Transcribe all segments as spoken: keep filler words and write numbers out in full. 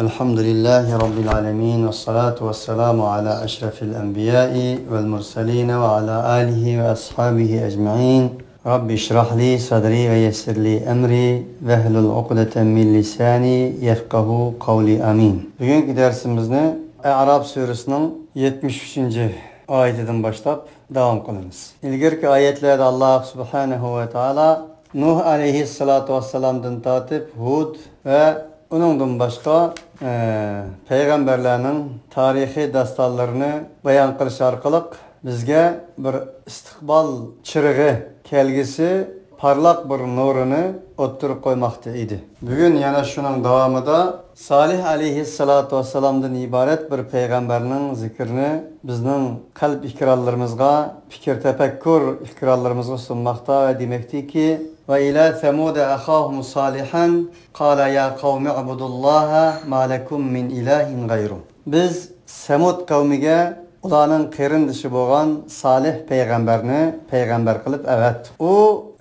الحمد لله رب العالمين، والصلاة والسلام على أشرف الأنبياء والمرسلين وعلى آله وأصحابه أجمعين. رب اشرح لي صدري ويسر لي أمري واحلل عقدة من لساني يفقهوا قولي. آمين. بۈگۈنكى دەرسىمىزنى ئەئراف سۈرىسىنىڭ يەتمىش ئۈچىنچى ئايىتىدىن باشلاپ داۋام قىلىمىز. ئىلگىرىكى ئايەتلەردە ئاللاھ سۇبھانەھۇ ۋە تائالا نۇھ ئەلەيھىسسالاتۇ ۋەسسالامدىن تارتىپ ھۇد ۋە ئۇنىڭدىن باشقا، ئە، پەيغەمبەرلەرنىڭ تارىخىي داستانلىرىنى بايان قىلىش ئارقىلىق بىزگە بىر ئىستىقبال چىرىغى، كەلگۈسى پارلاق بىر نۇرىنى ئوتتۇرىغا قويماقتا ئىدى. بۈگۈن يەنە شۇنىڭ داۋامىدا سالىھ ئەلەيھىسسالاتۇ ۋەسسالامدىن ئىبارەت بىر پەيغەمبەرنىڭ زىكرىنى بىزنىڭ قەلب ئېكرانلىرىمىزغا، پىكىر تەپەككۇر ئېكرانلىرىمىزغا سۇنماقتا ۋە دېمەكتىكى، وإلى ثمود أخاهم صالحا قال يا قوم اعبدوا الله ما لكم من إله غيره. بىز سەمۇد قەۋمىگە ئۇلارنىڭ قېرىندىشى بولغان سالىھ پەيغەمبەرنى پەيغەمبەر قىلىپ ئەۋەتتۇق. ئۇ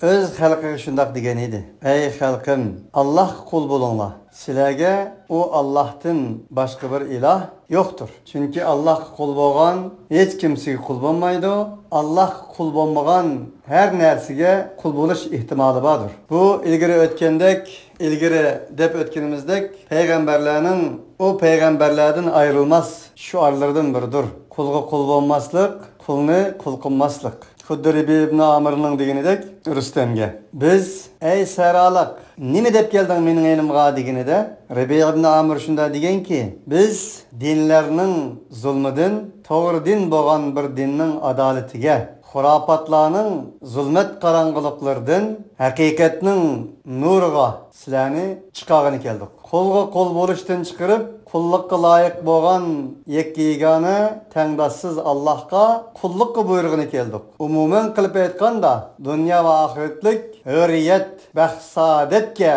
ئۆز خەلقىگە شۇنداق دېگەن ئىدى: ئەي خەلقىم، ئاللاھقا قۇل بولۇڭلار. سىلەرگە ئۇ ئاللاھتىن باشقا بىر ئىلاھ يوقتۇر. چۈنكى ئاللاھقا قۇل بولغان ھېچ كىمسىگە قۇل بولمايدۇ. ئاللاھقا قۇل بولمىغان ھەر نەرسىگە قۇل بولۇش ئېھتىمالى باردۇر. بۇ ئىلگىرى ئۆتكەندەك، ئىلگىرى دەپ ئۆتكىنىمىزدەك، پەيغەمبەرلەرنىڭ ئۇ پەيغەمبەرلەردىن ئايرىلماس شوئارلىرىدىن بىرىدۇر. قۇلغا قۇل بولماسلىق، قۇلنى قۇل قىلماسلىق. خۇددى رىبىئى ئىبنى ئامىرنىڭ دېگىنىدەك رۇستەمگە: بىز، ئەي سەھرالىق، نېمە دەپ كەلدىڭ مېنىڭ يېنىمغا؟ دېگىنىدە، رىبىئى ئىبنى ئامىر شۇنداق دېگەنكى، بىز دىنلەرنىڭ زۇلمىدىن، توغرا دىن بولغان بىر دىننىڭ ئادالىتىگە، خۇراپاتلارنىڭ زۇلمەت قاراڭغۇلۇقلىرىدىن ھەقىقەتنىڭ نۇرىغا سىلەرنى چىقارغىلى كەلدۇق. قۇلغا قۇل بولۇشتىن چىقىرىپ، قۇللۇققا لايىق بولغان يەككە يېگانە، تەڭداشسىز ئاللاھقا قۇللۇققا بۇيرۇغىلى كەلدۇق. ئومۇمەن قىلىپ ئېيتقاندا، دۇنيا ۋە ئاخىرەتلىك ھۆرىيەت، بەخت-سائادەتكە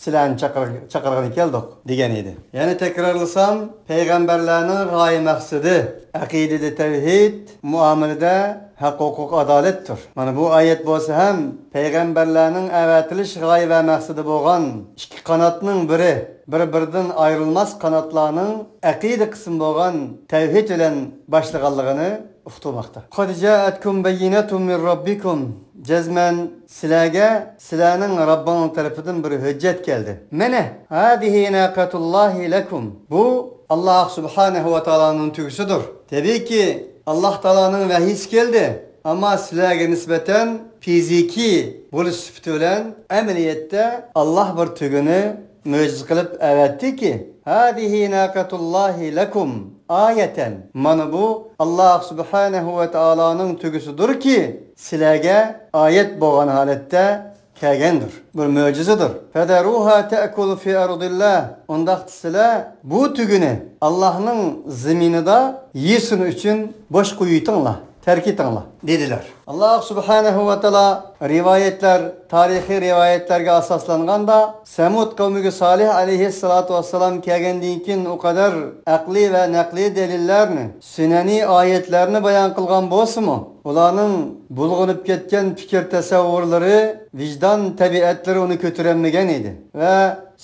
سىلەرنى چاقىر-، چاقىرغىلى كەلدۇق، دېگەن ئىدى. يەنە تەكرارلىسام، پەيغەمبەرلەرنىڭ غايە مەقسىتى ئەقىدىدە تەۋھىد، مۇئامىلىدە ھەق-ھوقۇق، ئادالەتتۇر. مانا بۇ ئايەت بولسا ھەم پەيغەمبەرلەرنىڭ ئەۋەتىلىش غايە ۋە مەقسىتى بولغان ئىككى قاناتنىڭ بىرى، بىر-بىرىدىن ئايرىلماس قاناتلارنىڭ ئەقىدە قىسمى بولغان تەۋھىد بىلەن باشلىغانلىقىنى ئۇقتۇرماقتا. قد جاءتكم بينة من ربكم. جەزمەن سىلەرگە سىلەرنىڭ رەببىڭنىڭ تەرىپىدىن بىر ھۆججەت كەلدى. مانا، هذه ناقة الله لكم. بۇ ئاللاھ سۇبھانەھۇ ۋە تائالانىڭ تۆگىسىدۇر. تەبىئىيكى، ئاللاھ تائالانىڭ ۋەھىيسى كەلدى. ئەمما سىلەرگە نىسبەتەن فىزىكىي بولۇش سۈپىتى بىلەن ئەمەلىيەتتە ئاللاھ بىر تۆگىنى مۆجىزە قىلىپ ئەۋەتتىكى، هذه ناقة الله لكم آية. مانا بۇ ئاللاھ سۇبھانەھۇ ۋە تائالانىڭ تۆگىسىدۇركى، سىلەرگە ئايەت بولغان ھالەتتە كەلگەندۇر. بىر مۆجىزىدۇر. فذروها تأكل في أرض الله. ئۇنداقتا سىلەر بۇ تۆگىنى ئاللاھنىڭ زېمىنىدا يېسۇن ئۈچۈن بوش قويۇۋېتىڭلار، تەرك ئېتىڭلار، دېدىلەر. ئاللاھ سۇبھانەھۇ ۋە تائالا رىۋايەتلەر، تارىخىي رىۋايەتلەرگە ئاساسلانغاندا، سەمۇد قەۋمىگە سالىھ ئەلەيھىسسالاتۇ ۋەسسالام كەلگەندىن كېيىن ئۇ قەدەر ئەقلىي ۋە نەقلىي دەلىللەرنى، سۈنەنىي ئايەتلەرنى بايان قىلغان بولسىمۇ، ئۇلارنىڭ بۇلغىنىپ كەتكەن پىكىر تەسەۋۋۇرلىرى، ۋىجدان تەبىئەتلىرى ئۇنى كۆتۈرەلمىگەن ئىدى. ۋە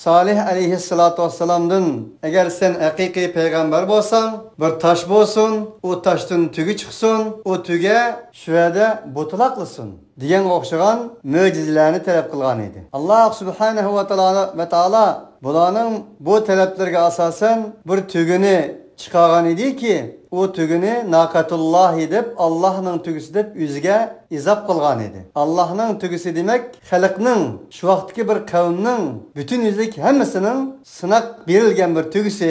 سالىھ ئەلەيھىسسالاتۇ ۋەسسالامدىن، ئەگەر سەن ھەقىقىي پەيغەمبەر بولساڭ، بىر تاش بولسۇن، ئۇ تاشتىن تۆگە چىقسۇن، ئۇ تۆگە شۇ يەردە بوتىلاقلىسۇن، دېگەنگە ئوخشىغان مۆجىزىلەرنى تەلەپ قىلغان ئىدى. ئاللاھ سۇبھانەھۇ ۋە تائالا، ۋە تائالا بۇلارنىڭ بۇ تەلەپلىرىگە ئاساسەن بىر تۆگىنى چىقارغان ئىدىكى، ئۇ تۆگىنى ناقەتۇللاھى دەپ، ئاللاھنىڭ تۆگىسى دەپ ئۆزىگە ئىزاپ قىلغان ئىدى. ئاللاھنىڭ تۆگىسى دېمەك، خەلقنىڭ، شۇ ۋاقىتتىكى بىر قەۋمنىڭ پۈتۈن يۈزلۈك ھەممىسىنىڭ سىناق بېرىلگەن بىر تۆگىسى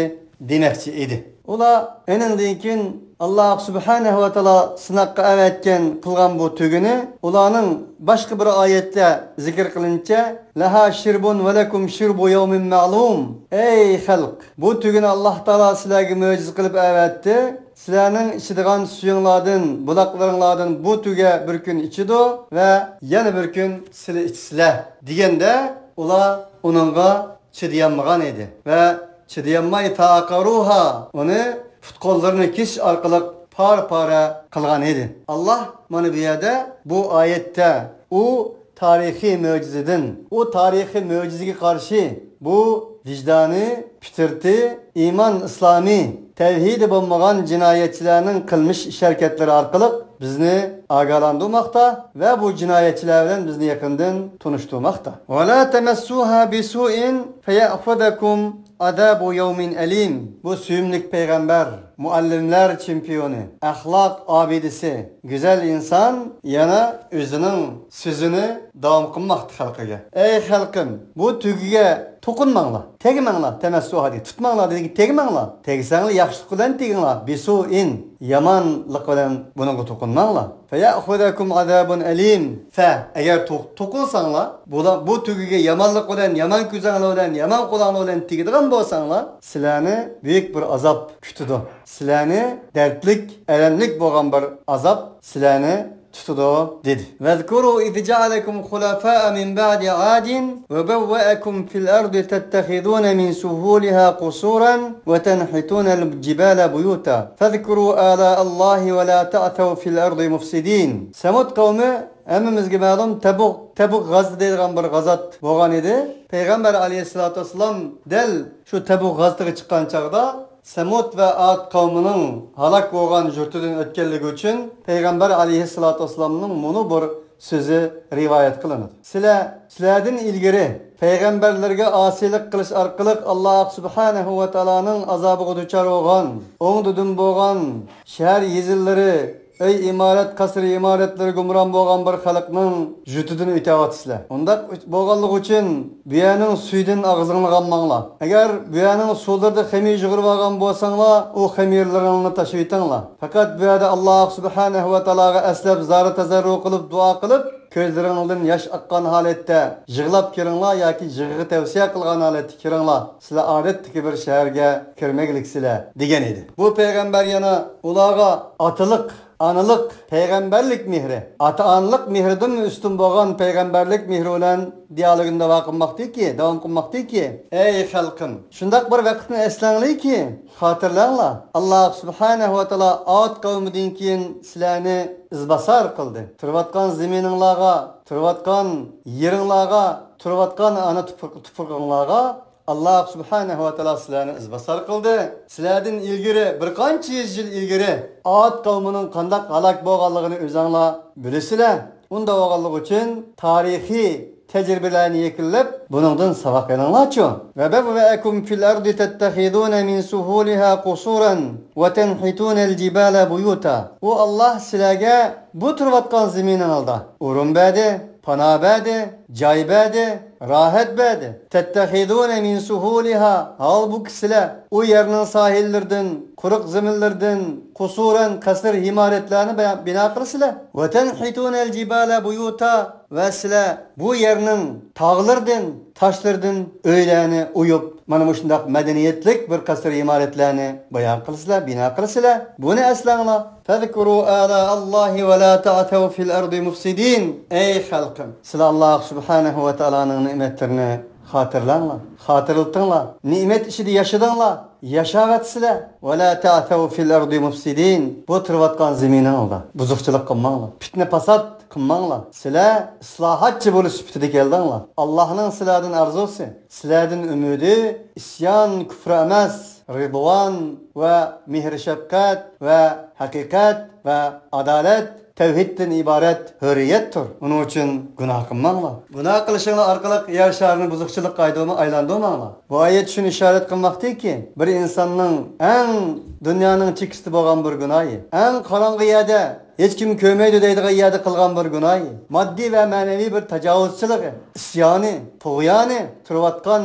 دېمەكچى ئىدى. ئۇلار ئېنىڭدىن كېيىن ئاللاھ سۇبھانەھۇ ۋە تائالا سىناققا ئەۋەتكەن، قىلغان بۇ تۆگىنى ئۇلارنىڭ باشقا بىر ئايەتتە زىكىر قىلىنىشىچە، لها شرب ولكم شرب يوم معلوم. ئەي خەلق، بۇ تۆگىنى ئاللاھ تائالا سىلەرگە مۆجىزە قىلىپ ئەۋەتتى. سىلەرنىڭ ئىچىدىغان سۈيۈڭلاردىن، بۇلاقلىرىڭلاردىن بۇ تۆگە بىر كۈن ئىچىدۇ ۋە يەنە بىر كۈن سىلەر ئىچىسىلەر، دېگەندە، ئۇلار ئۇنىڭغا چىدىيالمىغان ئىدى ۋە چىدىيالماي فعقروها، ئۇنى پۇت-قوللىرىنى كېسىش ئارقىلىق پارە-پارە قىلغان ئىدى. ئاللاھ مانا بۇ يەردە، بۇ ئايەتتە ئۇ تارىخىي مۆجىزىدىن، ئۇ تارىخىي مۆجىزىگە قارشى بۇ ۋىجدانىي پىترىتى، ئىمان ئىسلامى، تەۋھىدى بولمىغان جىنايەتچىلەرنىڭ قىلمىش ئىش-ھەرىكەتلىرى ئارقىلىق بىزنى ئاگاھلاندۇرماقتا ۋە بۇ جىنايەتچىلەر بىلەن بىزنى يېقىندىن تونۇشتۇرماقتا. ولا تمسوها بسوء فيأخذكم عذاب يوم أليم. بۇ سۆيۈملۈك پەيغەمبەر، مۇئەللىملەر چېمپىيونى، ئەخلاق ئابىدىسى، گۈزەل ئىنسان يەنە ئۆزىنىڭ سۆزىنى داۋام قىلماقتا خەلقىگە. ئەي خەلقىم، بۇ تۆگىگە توقۇنماڭلار، تەگمەڭلار، تەمەسسۇھا دېگەن، تۇتماڭلار دېگەن، تەگمەڭلار. تەگسەڭلار ياخشىلىق بىلەن تېگىڭلار، بىسۇئىن، يامانلىق بىلەن بۇنىڭغا توقۇنماڭلار. فيأخذكم عذاب أليم. فە، ئەگەر تو-، توقۇنساڭلار، بۇلار، بۇ تۆگىگە يامانلىق بىلەن، يامان كۆزۈڭلار بىلەن، يامان قولۇڭلار بىلەن تېگىدىغان بولساڭلار، سىلەرنى بۈيۈك بىر ئازاب كۈتىدۇ. سىلەرنى دەردلىك، ئەلەملىك بولغان بىر ئازاب سىلەرنى تۇتىدۇ، دېدى. واذكروا إذ جعلكم خلفاء من بعد عاد وبوأكم في الأرض تتخذون من سهولها قصورا وتنحتون الجبال بيوتا فاذكروا آلاء الله ولا تعثوا في الأرض مفسدين. سەمۇد قەۋمى ھەممىمىزگە مەلۇم، تەبۇك، تەبۇك غازىتى دەيدىغان بىر غازات بولغان ئىدى. پەيغەمبەر ئەلەيھىسسالاتۇ ۋەسسالام دەل شۇ تەبۇك غازىتىگە چىققان چاغدا، سەمۇد ۋە ئاد قەۋمىنىڭ ھالاك بولغان يۇرتىدىن ئۆتكەنلىكى ئۈچۈن پەيغەمبەر ئەلەيھىسسالاتۇ ۋەسسالامنىڭ مۇنۇ بىر سۆزى رىۋايەت قىلىنىدۇ. سىلەر، سىلەردىن ئىلگىرى پەيغەمبەرلەرگە ئاسىيلىق قىلىش ئارقىلىق ئاللاھ سۇبھانەھۇ ۋە تائالانىڭ ئازابىغا دۇچار بولغان، ئوڭدىدىن بولغان شەھەر يېزىلىرى، ئۆي ئىمارەت، قەسىر ئىمارەتلىرى گۇمران بولغان بىر خەلقنىڭ يۇرتىدىن ئۆتۈۋاتىسىلەر. ئۇنداق ئۆت-، بولغانلىقى ئۈچۈن بۇ يەرنىڭ سۈيىدىن ئاغزىڭلارنى ئالماڭلار. ئەگەر بۇ يەرنىڭ سۇلىرىدا خېمىر يىغىۋالغان بولساڭلار، ئۇ خېمىرلىرىڭلارنى تاشلىۋېتىڭلار. پەقەت بۇ يەردە ئاللاھ سۇبھانەھۇ ۋە تائالاغا ئەسلەپ، زارى تەزەررۇ قىلىپ دۇئا قىلىپ، كۆزلىرىڭدىن ياش ئاققان ھالەتتە يىغلاپ كىرىڭلار ياكى يىغىغا تەۋسىيە قىلغان ھالەتتە كىرىڭلار. سىلەر ئادەتتىكى بىر شەھەرگە كىرمەگلىكسىلەر، دېگەن ئىدى. بۇ پەيغەمبەر يەنە ئۇلارغا ئاتىلىق، ئانىلىق، پەيغەمبەرلىك مېھرى، ئاتا-ئانىلىق مېھرىدىنمۇ ئۈستۈن بولغان پەيغەمبەرلىك مېھرى بىلەن دىيالوگىنى داۋام قىلماقتىكى، داۋام قىلماقتىكى، ئەي خەلقىم، شۇنداق بىر ۋاقىتنى ئەسلەڭلاركى، خاتىرىلەڭلار، ئاللاھ سۇبھانەھۇ ۋە تائالا ئاد قەۋمىدىن كېيىن سىلەرنى ئىزباسار قىلدى. تۇرۇۋاتقان زېمىنىڭلارغا، تۇرۇۋاتقان يېرىڭلارغا، تۇرۇۋاتقان ئانا تۇپرىقىڭلارغا ئاللاھ سۇبھانەھۇ ۋە تائالا سىلەرنى ئىزباسار قىلدى. سىلەردىن ئىلگىرى، بىر قانچە يۈز يىل ئىلگىرى ئاد قەۋمىنىڭ قانداق ھالاك بولغانلىقىنى ئۆزۈڭلار بىلىسىلەر. ئۇنداق بولغانلىقى ئۈچۈن تارىخىي تەجرىبىلەرنى يەكۈنلەپ، بۇنىڭدىن ساۋاق ئېلىڭلارچۇ. وبوأكم في الأرض تتخذون من سهولها قصورا وتنحتون الجبال بيوتا. ئۇ ئاللاھ سىلەرگە بۇ تۇرۇۋاتقان زېمىنىڭلاردا ئورۇن بەردى، پانا بەردى، جاي بەردى، راھەت بەردى. تتخذون من سهولها، ھالبۇكى سىلەر ئۇ يەرنىڭ ساھىللىرىدىن، قۇرۇق زېمىنلىرىدىن قۇسۇرەن، قەسىر، ئىمارەتلەرنى بە-، بىنا قىلىسىلەر. وتنحتون الجبال بيوتا، ۋە سىلەر بۇ يەرنىڭ تاغلىرىدىن، تاشلىرىدىن ئۆيلەرنى ئويۇپ، مانا مۇشۇنداق مەدەنىيەتلىك بىر قەسىر ئىمارەتلەرنى بىنا قىلىسىلەر، بىنا قىلىسىلەر. بۇنى ئەسلەڭلار. فاذكروا آلاء الله ولا تعثوا في الأرض مفسدين. ئەي خەلقىم، سىلەر ئاللاھ سۇبھانەھۇ ۋە تائالانىڭ نېمەتلىرىنى خاتىرىلەڭلار، خاتىرىلىتىڭلار. نېمەت ئىچىدە ياشىدىڭلار، ياشاۋاتىسىلەر. ولا تعثوا في الأرض مفسدين. بۇ تۇرۇۋاتقان زېمىنىڭلاردا بۇزۇقچىلىق قىلماڭلار، پىتنە-پاسات قىلماڭلار. سىلەر ئىسلاھاتچى بولۇش سۈپىتىدە كەلدىڭلار. ئاللاھنىڭ سىلەردىن ئارزۇسى، سىلەردىن ئۈمىدى ئىسيان، كۇفر ئەمەس، رىضۋان ۋە مېھرى-شەپقەت ۋە ھەقىقەت ۋە ئادالەت، تەۋھىدتىن ئىبارەت ھۆرىيەتتۇر. ئۇنىڭ ئۈچۈن گۇناھ قىلماڭلار. گۇناھ قىلىشىڭلار ئارقىلىق يەر شارىنى بۇزۇقچىلىققا ئايدۇرما-، ئايلاندۇرماڭلار. بۇ ئايەت شۇنى ئىشارەت قىلماقتىكى، بىر ئىنساننىڭ ئەڭ دۇنيانىڭ چېكىسىدە بولغان بىر گۇناھى، ئەڭ قاراڭغۇ يەردە، ھېچكىم كۆرمەيدۇ دەيدىغان يەردە قىلغان بىر گۇناھى، ماددىي ۋە مەنىۋى بىر تاجاۋۇزچىلىقى، ئىسيانى، تۇغيانى تۇرۇۋاتقان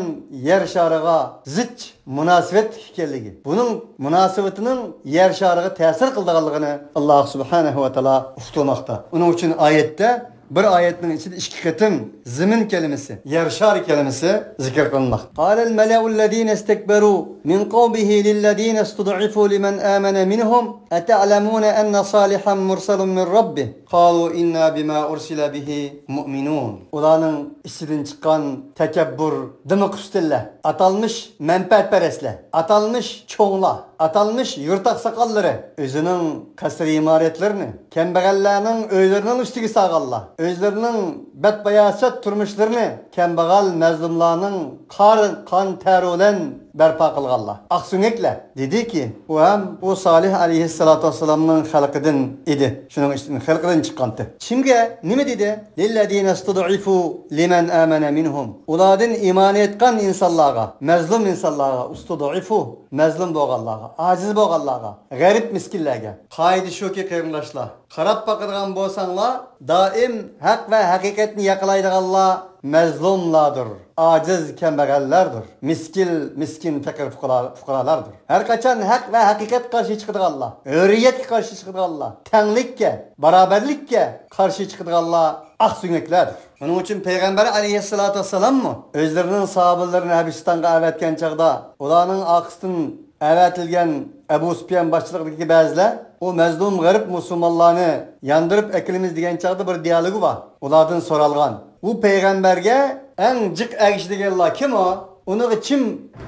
يەر شارىغا زىچ مۇناسىۋەتلىك ئىكەنلىكى، بۇنىڭ مۇناسىۋىتىنىڭ يەر شارىغا تەسىر قىلىدىغانلىقىنى ئاللاھ سۇبھانەھۇ ۋە تائالا ئۇقتۇرماقتا. ئۇنىڭ ئۈچۈن ئايەتتە بىر ئايەتنىڭ ئىچىدە ئىككى قېتىم زېمىن كەلىمىسى، يەر شارى كەلىمىسى زىكىر قىلىنماقتا. قال الملأ الذين استكبروا من قومه للذين استضعفوا لمن آمن منهم أتعلمون أن صالحا مرسل من ربه قالوا إنا بما أرسل به مؤمنون. ئۇلارنىڭ ئىچىدىن چىققان تەكەببۇر، دىمىقۇستىللار، ئاتالمىش مەنپەئەتپەرەسلەر، ئاتالمىش چوڭلار، ئاتالمىش يۇرت ئاقساقاللىرى ئۆزىنىڭ قەسىر-ئىمارەتلىرىنى كەمبەغەللەرنىڭ ئۆيلىرىنىڭ ئۈستىگە سالغانلار. ئۆزلىرىنىڭ بەتباياسەت تۇرمۇشلىرىنى كەمبەغەل مەزلۇملارنىڭ قار، قان تەرى بىلەن بەرپا قىلغانلار. ئاقسۆڭەكلەر. دېدىكى، ئۇ ھەم ئۇ سالىھ ئەلەيھىسسالاتۇ ۋەسسالامنىڭ خەلقىدىن ئىدى. شۇنىڭ ئىچىدىن خەلقىدىن چىققانتى. كىمگە نېمە دېدى؟ لىللەزىنە ئۇستۇدئىفۇ لىمەن ئامەنە مىنھۇم. ئۇلاردىن ئىمان ئېيتقان ئىنسانلارغا، مەزلۇم ئىنسانلارغا، ئۇستۇدئىفۇ، مەزلۇم بولغانلارغا، ئاجىز بولغانلارغا، غەرىب مىسكىنلەرگە. قائىدە شۇكى، قېرىنداشلار، قاراپ باقىدىغان بولساڭلار، دائىم ھەق ۋە ھەقىقەتنى ياقىلايدىغانلار مەزلۇملاردۇر، ئاجىز كەمبەغەللەردۇر، مىسكىل، مىسكىن، پېقىر پۇقرا-، پۇقرالاردۇر. ھەر قاچان ھەق ۋە ھەقىقەتكە قارشى چىقىدىغانلار، ھۆرىيەتكە قارشى چىقىدىغانلار، تەڭلىككە، باراۋەرلىككە قارشى چىقىدىغانلار ئاقسۆڭەكلەردۇر. ئۇنىڭ ئۈچۈن پەيغەمبەر ئەلەيھىسسالاتۇ ۋەسسالاممۇ ئۆزلىرىنىڭ ساھابىلىرىنى ھەبىشىستانغا ئەۋەتكەن چاغدا، ئۇلارنىڭ ئارقىسىدىن ئەۋەتىلگەن ئەبۇ سۇپيان باشچىلىقىدىكى بەزىلەر ئۇ مەزلۇم غەرىب مۇسۇلمانلارنى ياندۇرۇپ ئەكىلىمىز دېگەن چاغدا بىر دىيالوگى بار. ئۇلاردىن سورالغان، ئۇ پەيغەمبەرگە ئەڭ جىق ئەگىشىدىغانلار كىم ئۇ؟ ئۇنىڭغا كىم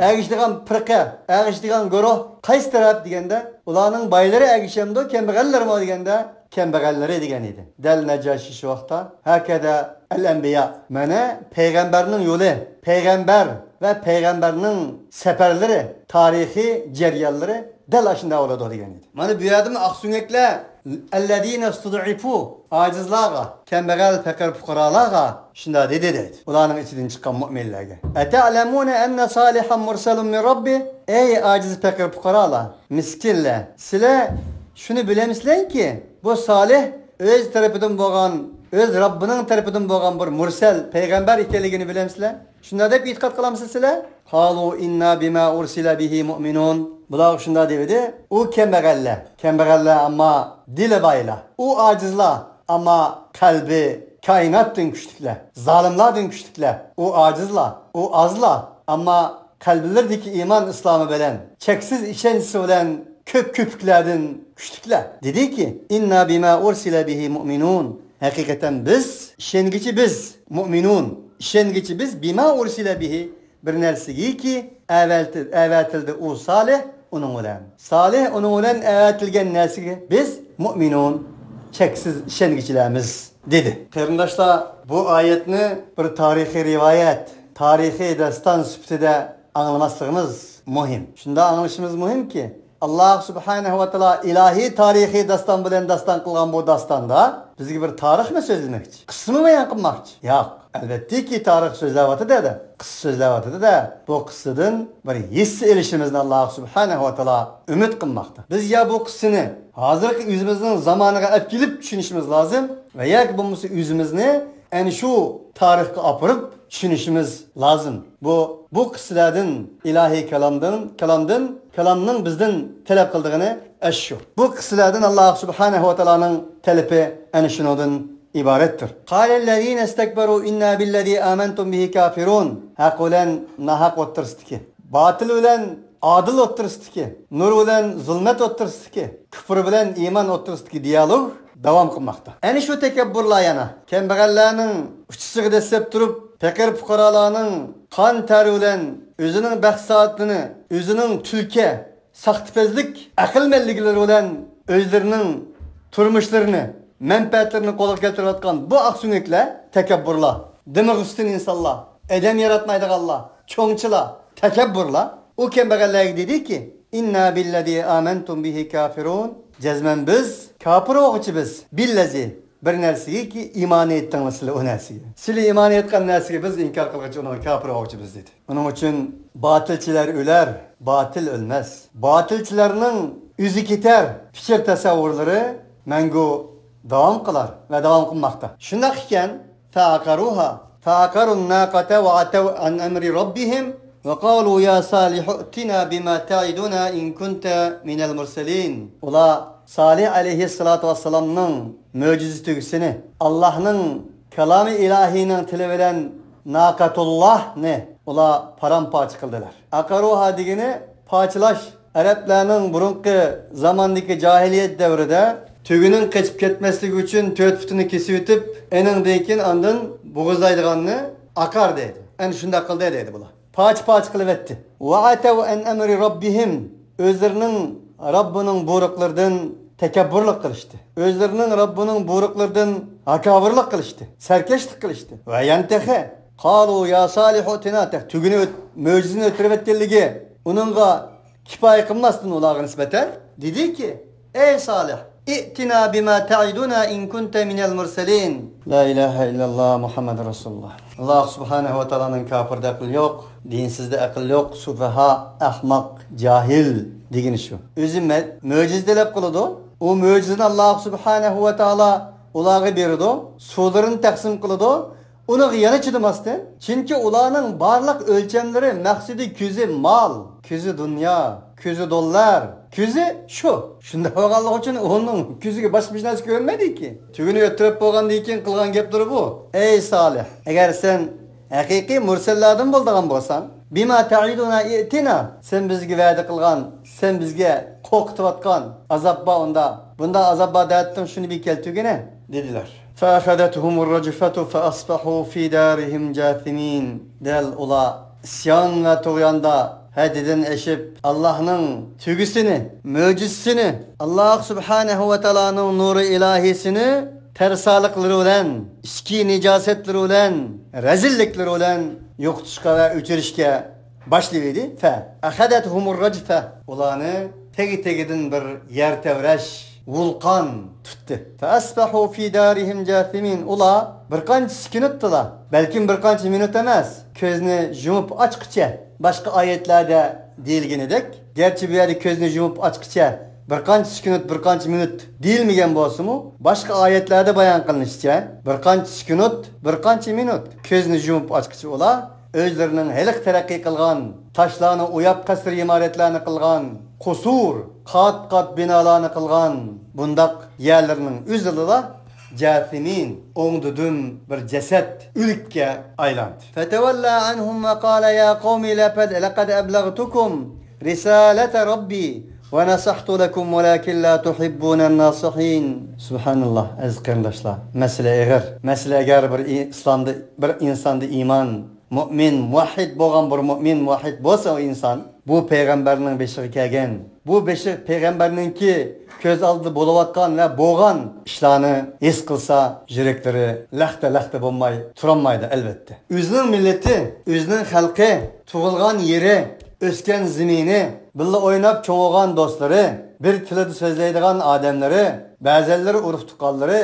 ئەگىشىدىغان پىرقە، ئەگىشىدىغان گۇرۇھ قايسى تەرەپ دېگەندە، ئۇلارنىڭ بايلىرى ئەگىشەمدۇ، كەمبەغەللىرىمۇ دېگەندە، كەمبەغەللىرى دېگەن ئىدى. دەل نەجاشى شۇ ۋاقىتتا، ھەكەدە ئەل ئەنبىيا، مانا پەيغەمبەرنىڭ يولى، پەيغەمبەر ۋە پەيغەمبەرنىڭ سەپەرلىرى، تارىخىي جەريانلىرى دەل ئاشۇنداق بولىدۇ دېگەن ئىدى. مانا بۇ يەردىمۇ ئاقسۆڭەكلەر، ئەللەزىنە ئۇستۇدئىفۇ، ئاجىزلارغا، كەمبەغەل، پېقىر پۇقرالارغا شۇنداق دېدى دەيدۇ. ئۇلارنىڭ ئىچىدىن چىققان مۇئمىنلەرگە. ئەتەلەمۇنە ئەننە سالىھەن مۇرسەلۇن مىن رەببى؟ ئەي ئاجىز، پېقىر پۇقرالار، مىسكىنلەر، سىلەر شۇنى بىلەمسىلەركى، بۇ سالىھ ئۆز تەرىپىدىن بولغان، ئۆز رەببىنىڭ تەرىپىدىن بولغان بىر مۇرسەل پەيغەمبەر ئىكەنلىكىنى بىلەمسىلەر؟ شۇنداق دەپ ئېتىقاد قىلامسىلەر سىلەر؟ قالۇ ئىننا بىما ئۇرسىلە بىھى مۇئمىنۇن. بۇلارغا شۇنداق دېۋىدى، ئۇ كەمبەغەللەر، كەمبەغەللەر ئەمما دىلى بايلار، ئۇ ئاجىزلار، ئەمما قەلبى كائىناتتىن كۈچلۈكلەر، زالىملاردىن كۈچلۈكلەر. ئۇ ئاجىزلار، ئۇ ئازلار، ئەمما قەلبلىرىدىكى ئىمان ئىسلامى بىلەن، چەكسىز ئىشەنچىسى بىلەن كۆپ كۆپۈكلەردىن كۈچلۈكلەر. دېدىكى، ئىننا بىما ئۇرسىلە بىھى مۇئمىنۇن. ھەقىقەتەن بىز، ئىشەنگۈچى بىز، مۇئمىنۇن، ئىشەنگۈچى بىز، بىما ئۇرسىلە بىھى، بىر نەرسىگىكى ئەۋەتىلدى ئۇ سالىھ ئۇنىڭ بىلەن. سالىھ ئۇنىڭ بىلەن ئەۋەتىلگەن نەرسىگە بىز مۇئمىنۇن، چەكسىز ئىشەنگۈچىلەرمىز، دېدى. قېرىنداشلار، بۇ ئايەتنى بىر تارىخىي رىۋايەت، تارىخىي داستان سۈپىتىدە ئاڭلىماسلىقىمىز مۇھىم. شۇنداق ئاڭلىشىمىز مۇھىمكى، ئاللاھ سۇبھانەھۇ ۋە تائالا ئىلاھىي تارىخىي داستان بىلەن داستان قىلغان بۇ داستاندا بىزگە بىر تارىخمۇ سۆزلىمەكچى، قىسسىمۇ بايان قىلماقچى؟ ياق. ئەلۋەتتىكى، تارىخ سۆزلەۋاتىدۇ-دە، قىسسا سۆزلەۋاتىدۇ-دە، بۇ قىسسىدىن بىر ھېسسە ئېلىشىمىزنى ئاللاھ سۇبھانەھۇ ۋە تائالا ئۈمىد قىلماقتا. بىز يا بۇ قىسسىنى ھازىرقى ئۆزىمىزنىڭ زامانىغا ئەپ كېلىپ چۈشىنىشىمىز لازىم ۋە ياكى بولمىسا ئۆزىمىزنى ئەنە شۇ تارىخقا ئاپىرىپ چۈشىنىشىمىز لازىم. بۇ، بۇ قىسسىلەردىن، ئىلاھىي كالامدىن، كالامدىن، كالامنىڭ بىزدىن تەلەپ قىلىدىغىنى ئەنە شۇ. بۇ قىسسىلەردىن ئاللاھ سۇبھانەھۇ ۋە تائالانىڭ تەلىپى ئەنە شۇنىڭدىن ئىبارەتتۇر. قالەللەزىنە ئىستەكبەرۇ ئىننا بىللەزى ئامەنتۇم بىھى كافىرۇن. ھەق بىلەن ناھەق ئوتتۇرىسىدىكى، باتىل بىلەن ئادىل ئوتتۇرىسىدىكى، نۇر بىلەن زۇلمەت ئوتتۇرىسىدىكى، كۇپۇر بىلەن ئىمان ئوتتۇرىسىدىكى دىيالوگ داۋام قىلماقتا. ئەنە شۇ تەكەببۇرلار يەنە كەمبەغەللەرنىڭ ئۇچىسىغا دەسسەپ تۇرۇپ، پېقىر پۇقرالارنىڭ قان تەرى بىلەن ئۆزىنىڭ بەخت سائەتلىرىنى، ئۆزىنىڭ تۈلكە، ساختىپەزلىك، ئەقىلمەنلىكلىرى بىلەن ئۆزلىرىنىڭ تۇرمۇشلىرىنى، مەنپەئەتلىرىنى قولغا كەلتۈرۈۋاتقان بۇ ئاقسۆڭەكلەر، تەكەببۇرلار، دېمىغۇستىن ئىنسانلار، ئادەم ياراتمايدىغانلار، چوڭچىلار، تەكەببۇرلار ئۇ كەمبەغەللەرگە دېدىكى، ئىننا بىللەزى ئامەنتۇم بىھى كافىرۇن. جەزمەن بىز كاپىر بولغۇچى بىز. بىللەزى، بىر نەرسىگىكى ئىمان ئېيتتىڭلار سىلەر ئۇ نەرسىگە. سىلەر ئىمان ئېيتقان نەرسىگە بىز ئىنكار قىلغۇچى ئۇنىڭغا كاپىر بولغۇچى بىز دېدى. ئۇنىڭ ئۈچۈن باتىلچىلەر ئۆلەر، باتىل ئۆلمەس. باتىلچىلەرنىڭ ئۆزى كېتەر پىكىر تەسەۋۋۇرلىرى مەڭگۈ داۋام قىلار ۋە داۋام قىلماقتا. شۇنداق ئىكەن، فەئەقەرۇھا، فەئەقەرۇن ناقەتە ۋە ئەتەۋ ئەن ئەمرى رەببىھىم ۋە قالۇ يا سالىھۇ ئىتىنا بىما تەئىدۇنا ئىن كۇنتە مىنەل مۇرسەلىن. ئۇلار سالىھ ئەلەيھىسسالاتۇ ۋەسسالامنىڭ مۆجىزە تۆگىسىنى، ئاللاھنىڭ كالامى ئىلاھىينىڭ تىلى بىلەن ناقەتۇللاھنى ئۇلار پارام-پارچە قىلدىلار. ئەقەرۇھا دېگىنى پارچىلاش. ئەرەبلەرنىڭ بۇرۇنقى زاماندىكى جاھىلىيەت دەۋرىدە تۆگىنىڭ قېچىپ كەتمەسلىكى ئۈچۈن تۆت پۇتىنى كېسىۋېتىپ، ئېنىڭدىن كېيىن ئاندىن بوغۇزلايدىغاننى ئەقەر دەيدۇ. ئەنە شۇنداق قىلدى دەيدۇ بۇلار. پارچە-پارچە قىلىۋەتتى. ۋە ئەتەۋ ئەن ئەمرى رەببىھىم. ئۆزلىرىنىڭ رەببىنىڭ بۇيرۇقلىرىدىن تەكەببۇرلۇق قىلىشتى. ئۆزلىرىنىڭ رەببىنىڭ بۇيرۇقلىرىدىن ھاكاۋۇرلۇق قىلىشتى، سەركەشلىك قىلىشتى. ۋە يەنە تېخى، قالۇ يا سالىھۇ ئۆتىنا، تېخى تۈگىنى ئۆت-، مۆجىزىنى ئۆتتۈرۈۋەتكەنلىكى ئۇنىڭغا كىپايە قىلماستىن ئۇلارغا نىسبەتەن دېدىكى، ئەي سالىھ، ئىئتىنا بىما تەئىدۇنا ئىن كۇنتە مىنەل مۇرسەلىن. لا ئىلاھە ئىللاللا مۇھەممەدۇر رەسۇلۇللا. ئاللاھ سۇبھانەھۇ ۋە تائالانىڭ كاپىردا ئەقىل يوق، دىنسىزدا ئەقىل يوق، سۇفەھا، ئەخمەق، جاھىل دېگىنى شۇ. ئۆزى مە-، مۆجىزە تەلەپ قىلىدۇ. ئۇ مۆجىزىنى ئاللاھ سۇبھانەھۇ ۋە تائالا ئۇلارغا بېرىدۇ، سۇلىرىنى تەقسىم قىلىدۇ. ئۇنىڭغا يەنە چىدىماستىن، چۈنكى ئۇلارنىڭ بارلىق ئۆلچەملىرى، مەقسىتى كۆزى مال، كۆزى دۇنيا، كۆزى دوللار، كۆزى شۇ. شۇنداق بولغانلىقى ئۈچۈن ئۇنىڭ كۆزىگە باشقا ھېچ نەرسە كۆرۈنمەيدىكى. تۈگىنى ئۆتتۈرۈپ بولغاندىن كېيىن قىلغان گەپلىرى بۇ. ئەي سالىھ، ئەگەر سەن ھەقىقىي مۇرسەللاردىن بولىدىغان بولساڭ، بىما تەئىدۇنا ئىئتىنا، سەن بىزگە ۋەدە قىلغان، سەن بىزگە قورقۇتۇۋاتقان ئازاب بار ئۇندا. بۇنداق ئازاب بار دەۋەتتىڭ، شۇنى بىر كەلتۈرگىنە، دېدىلەر. فأخذتهم الرجفة فأصبحوا في دارهم جاثمين. دەل ئۇلار ئىسيان ۋە تۇغياندا ھەددىدىن ئېشىپ، ئاللاھنىڭ تۆگىسىنى، مۆجىزىسىنى، ئاللاھ سۇبھانەھۇ ۋە تائالانىڭ نۇرى ئىلاھىيسىنى تەرسالىقلىرى بىلەن، ئىچكى نىجاسەتلىرى بىلەن، رەزىللىكلىرى بىلەن يوقىتىشقا ۋە ئۆچۈرۈشكە باشلىۋىدى. فە ئەخەدەتھۇمۇر رەجفە. ئۇلارنى تېگى-تېگىدىن بىر يەر تەۋرەش، ۋۇلقان تۇتتى. فەئەسبەھۇ فى دارىھىم جاسىمىن. ئۇلار بىر قانچە سېكۇنتتىلا، بەلكىم بىر قانچە مىنۇت ئەمەس، كۆزنى يۇمۇپ ئاچقىچە، باشقا ئايەتلەردە دېيىلگىنىدەك، گەرچە بۇ يەردە كۆزنى يۇمۇپ ئاچقىچە بىر قانچە سېكۇنت، بىر قانچە مىنۇت دېيىلمىگەن بولسىمۇ، باشقا ئايەتلەردە بايان قىلىنىشىچە، بىر قانچە سېكۇنت، بىر قانچە مىنۇت كۆزنى يۇمۇپ ئاچقىچە ئۇلار ئۆزلىرىنىڭ ھېلىقى تەرەققىي قىلغان، تاشلارنى ئويۇپ قەسىر ئىمارەتلەرنى قىلغان، قۇسۇر، قات-قات بىنالارنى قىلغان بۇنداق يەرلىرىنىڭ ئۆزىدىلا جاسىمىن، ئوڭدىدىن بىر جەسەت، ئۆلۈككە ئايلاندى. فتولى عنهم وقال يا قوم لقد، لقد أبلغتكم رسالة ربي ونصحت لكم ولكن لا تحبون الناصحين. سۇبھاناللا، ئەزىز قېرىنداشلار، مەسىلە ئېغىر. مەسىلە ئەگەر بىر ئى-، ئىسلامدا، بىر ئىنساندا ئىمان، مۇئمىن، مۇۋەھھىد بولغان بىر مۇئمىن، مۇۋەھھىد بولسا ئۇ ئىنسان، بۇ پەيغەمبەرنىڭ بېشىغا كەلگەن، بۇ بېشى پەيغەمبەرنىڭكى كۆز ئالدىدا بولۇۋاتقان ۋە بولغان ئىشلارنى ھېس قىلسا، يۈرەكلىرى لەختە-لەختە بولماي تۇرالمايدۇ، ئەلۋەتتە. ئۆزىنىڭ مىللىتى، ئۆزىنىڭ خەلقى، تۇغۇلغان يېرى، ئۆسكەن زېمىنى، بىللە ئويناپ چوڭىغان دوستلىرى، بىر تىلدا سۆزلەيدىغان ئادەملىرى، بەزەنلىرى ئۇرۇق-تۇغقانلىرى،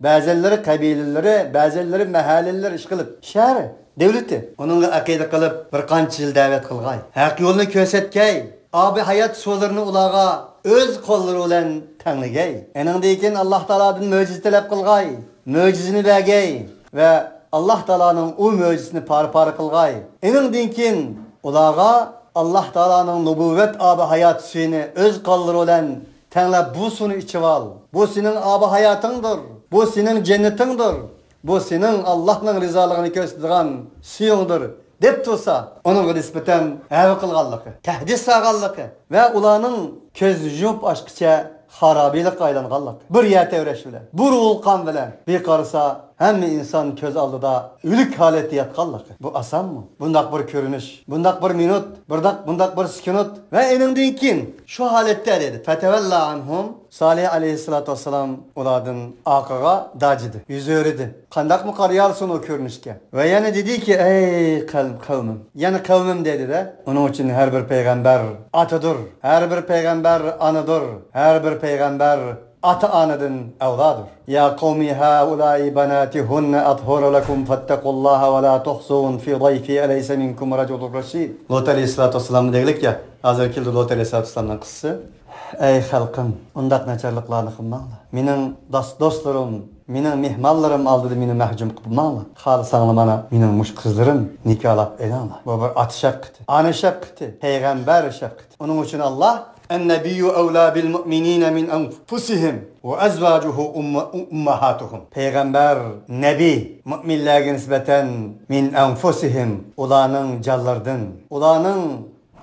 بەزەنلىرى قەبىلىلىرى، بەزەنلىرى مەھەللىلىرى، ئىشقىلىپ شەھەر دۆلىتى. ئۇنىڭغا ئەقىدە قىلىپ، بىر قانچە يىل دەۋەت قىلغاي. ھەق يولنى كۆرسەتكەي. ئابىھايات سۇلىرىنى ئۇلارغا ئۆز قوللىرى بىلەن تەڭلىگەي. ئېنىڭدىن كېيىن ئاللاھ تائالادىن مۆجىزە تەلەپ قىلغاي. مۆجىزىنى بەرگەي ۋە ئاللاھ تائالانىڭ ئۇ مۆجىزىسىنى پارە-پارە قىلغاي. ئېنىڭدىن كېيىن ئۇلارغا ئاللاھ تائالانىڭ نۇبۇۋۋەت ئابىھايات سۈيىنى ئۆز قوللىرى بىلەن تەڭلەپ، بۇ سۇنى ئىچىۋال. بۇ سېنىڭ ئابىھاياتىڭدۇر. بۇ سېنىڭ جەننىتىڭدۇر. بۇ سېنىڭ ئاللاھنىڭ رىزالىقىنى كۆرسىتىدىغان سۈيۈڭدۇر، دەپ تۇرسا، ئۇنىڭغا نىسبەتەن ھەۋە قىلغانلىقى، تەھدىت سالغانلىقى ۋە ئۇلارنىڭ كۆزنى يۇمۇپ ئاچقىچە خارابىلىكقا ئايلانغانلىقى. بىر يەر تەۋرەش بىلەن، بىر ۋۇلقان بىلەن، بىر قارىسا، ھەممە ئىنسان كۆز ئالدىدا ئۆلۈك ھالەتتە ياتقانلىقى. بۇ ئاسانمۇ؟ بۇنداق بىر كۆرۈنۈش، بۇنداق بىر مىنۇت، بۇنداق، بۇنداق بىر سېكۇنت ۋە ئېنىڭدىن كېيىن شۇ ھالەتتە دېدى. فتولى عنهم. سالىھ ئەلەيھىسسالاتۇ ۋەسسالام ئۇلاردىن ئارقىغا داجىدى، يۈز ئۆرۈدى. قانداقمۇ قارىيالىسۇن ئۇ كۆرۈنۈشكە؟ ۋە يەنە دېدىكى، ئەي قەل-، قەۋمىم، يەنە قەۋمىم دېدى-دە. ئۇنىڭ ئۈچۈن ھەر بىر پەيغەمبەر ئاتىدۇر، ھەر بىر پەيغەمبەر ئانىدۇر، ھەر بىر پەيغەمبەر ئاتا-ئانىدىن ئەۋلادۇر. يا قومى هؤلاء بناتي هن أطهر لكم فاتقوا الله ولا تخزون في ضيفي أليس منكم رجل رشيد. لۇت ئەلەيھىسسالاتۇ ۋەسسالام دېگۈلۈك يا، ھازىر كېلىدۇ لۇت ئەلەيھىسسالاتۇ ۋەسسالامنىڭ قىسسىسى. ئەي خەلقىم، ئۇنداق ناچارلىقلارنى قىلماڭلار. مېنىڭ داس-، دوستلىرىم، مېنىڭ مېھمانلىرىم ئالدىدا مېنى مەھجۇم قىلماڭلار. خالىساڭلار مانا مېنىڭ مۇشۇ قىزلىرىم، نىكاھلاپ ئېلىڭلار. بۇ بىر ئاتا شەپقىتى، ئانا شەپقىتى، پەيغەمبەر شەپقىتى. ئۇنىڭ ئۈچۈن ئاللاھ، النبي أولى بالمؤمنين من أنفسهم وأزواجه أم-، أمهاتهم. پەيغەمبەر، نەبى، مۇئمىنلەرگە نىسبەتەن من أنفسهم، ئۇلارنىڭ جانلىرىدىن، ئۇلارنىڭ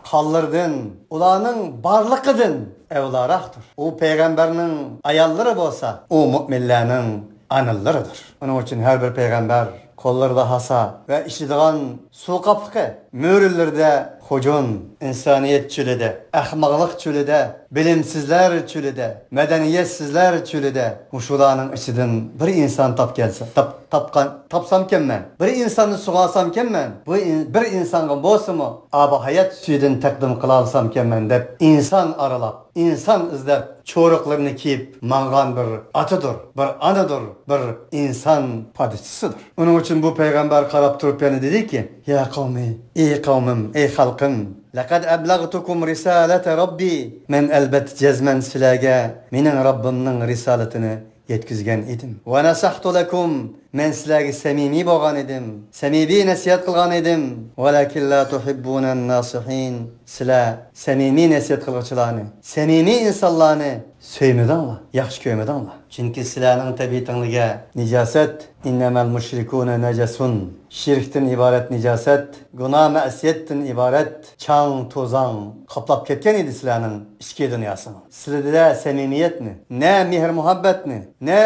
قانلىرىدىن، ئۇلارنىڭ بارلىقىدىن ئەۋلاراقتۇر. ئۇ پەيغەمبەرنىڭ ئاياللىرى بولسا، ئۇ مۇئمىنلەرنىڭ ئانىلىرىدۇر. ئۇنىڭ ئۈچۈن ھەر بىر پەيغەمبەر قوللىرىدا ھاسا ۋە ئىچىدىغان سۇ قاپلىقى. مۆرىلىرىدە خوجۇن، ئىنسانىيەت چۆلىدە، ئەخمەقلىق چۆلىدە، بىلىمسىزلەر چۆلىدە، مەدەنىيەتسىزلەر چۆلىدە، مۇشۇلارنىڭ ئىچىدىن بىر ئىنسان تاپ كەلسە، تاپ-، تاپقان، تاپسامكەنمەن، بىر ئىنساننى سۇغارسامكەنمەن، بۇ ئىن-، بىر ئىنسانغا بولسىمۇ ئاب ھايات سۈيىدىن تەقدىم قىلالىسامكەنمەن دەپ ئىنسان ئارىلاپ، ئىنسان ئىزدەپ، چورۇقلىرىنى كىيىپ ماڭغان بىر ئاتىدۇر، بىر ئانىدۇر، بىر ئىنسان پادىچىسىدۇر. ئۇنىڭ ئۈچۈن بۇ پەيغەمبەر قاراپ تۇرۇپ يەنە دېدىكى، يا قومى، ئى قەۋمىم، ئى خەلقىم، لەقەد ئەبلەغتۇكۇم رىسالەتە رەببى، مەن ئەلبەتتە جەزمەن سىلەرگە مېنىڭ رەببىمنىڭ رىسالىتىنى يەتكۈزگەن ئىدىم. ۋە نەسەھتۇ لەكۇم، مەن سىلەرگە سەمىمىي بولغان ئىدىم، سەمىمىي نەسىھەت قىلغان ئىدىم. ۋەلەكىن لا تۇھىببۇنەن ناسىھىن، سىلەر سەمىمىي نەسىھەت قىلغۇچىلارنى، سەمىمىي ئىنسانلارنى سۆيمىدىڭلار، ياخشى كۆرمىدىڭلار. چۈنكى سىلەرنىڭ تەبىئىتىڭلارغا نىجاسەت، ئىننەمەل مۇشرىكۇنە نەجەسۇن، شىركتىن ئىبارەت نىجاسەت، گۇناھ مەسىيەتتىن ئىبارەت چاڭ توزاڭ قاپلاپ كەتكەن ئىدى سىلەرنىڭ ئىچكى دۇنياسىنى. سىلىدە سەمىمىيەتنى، نە مېھىر مۇھەببەتنى، نە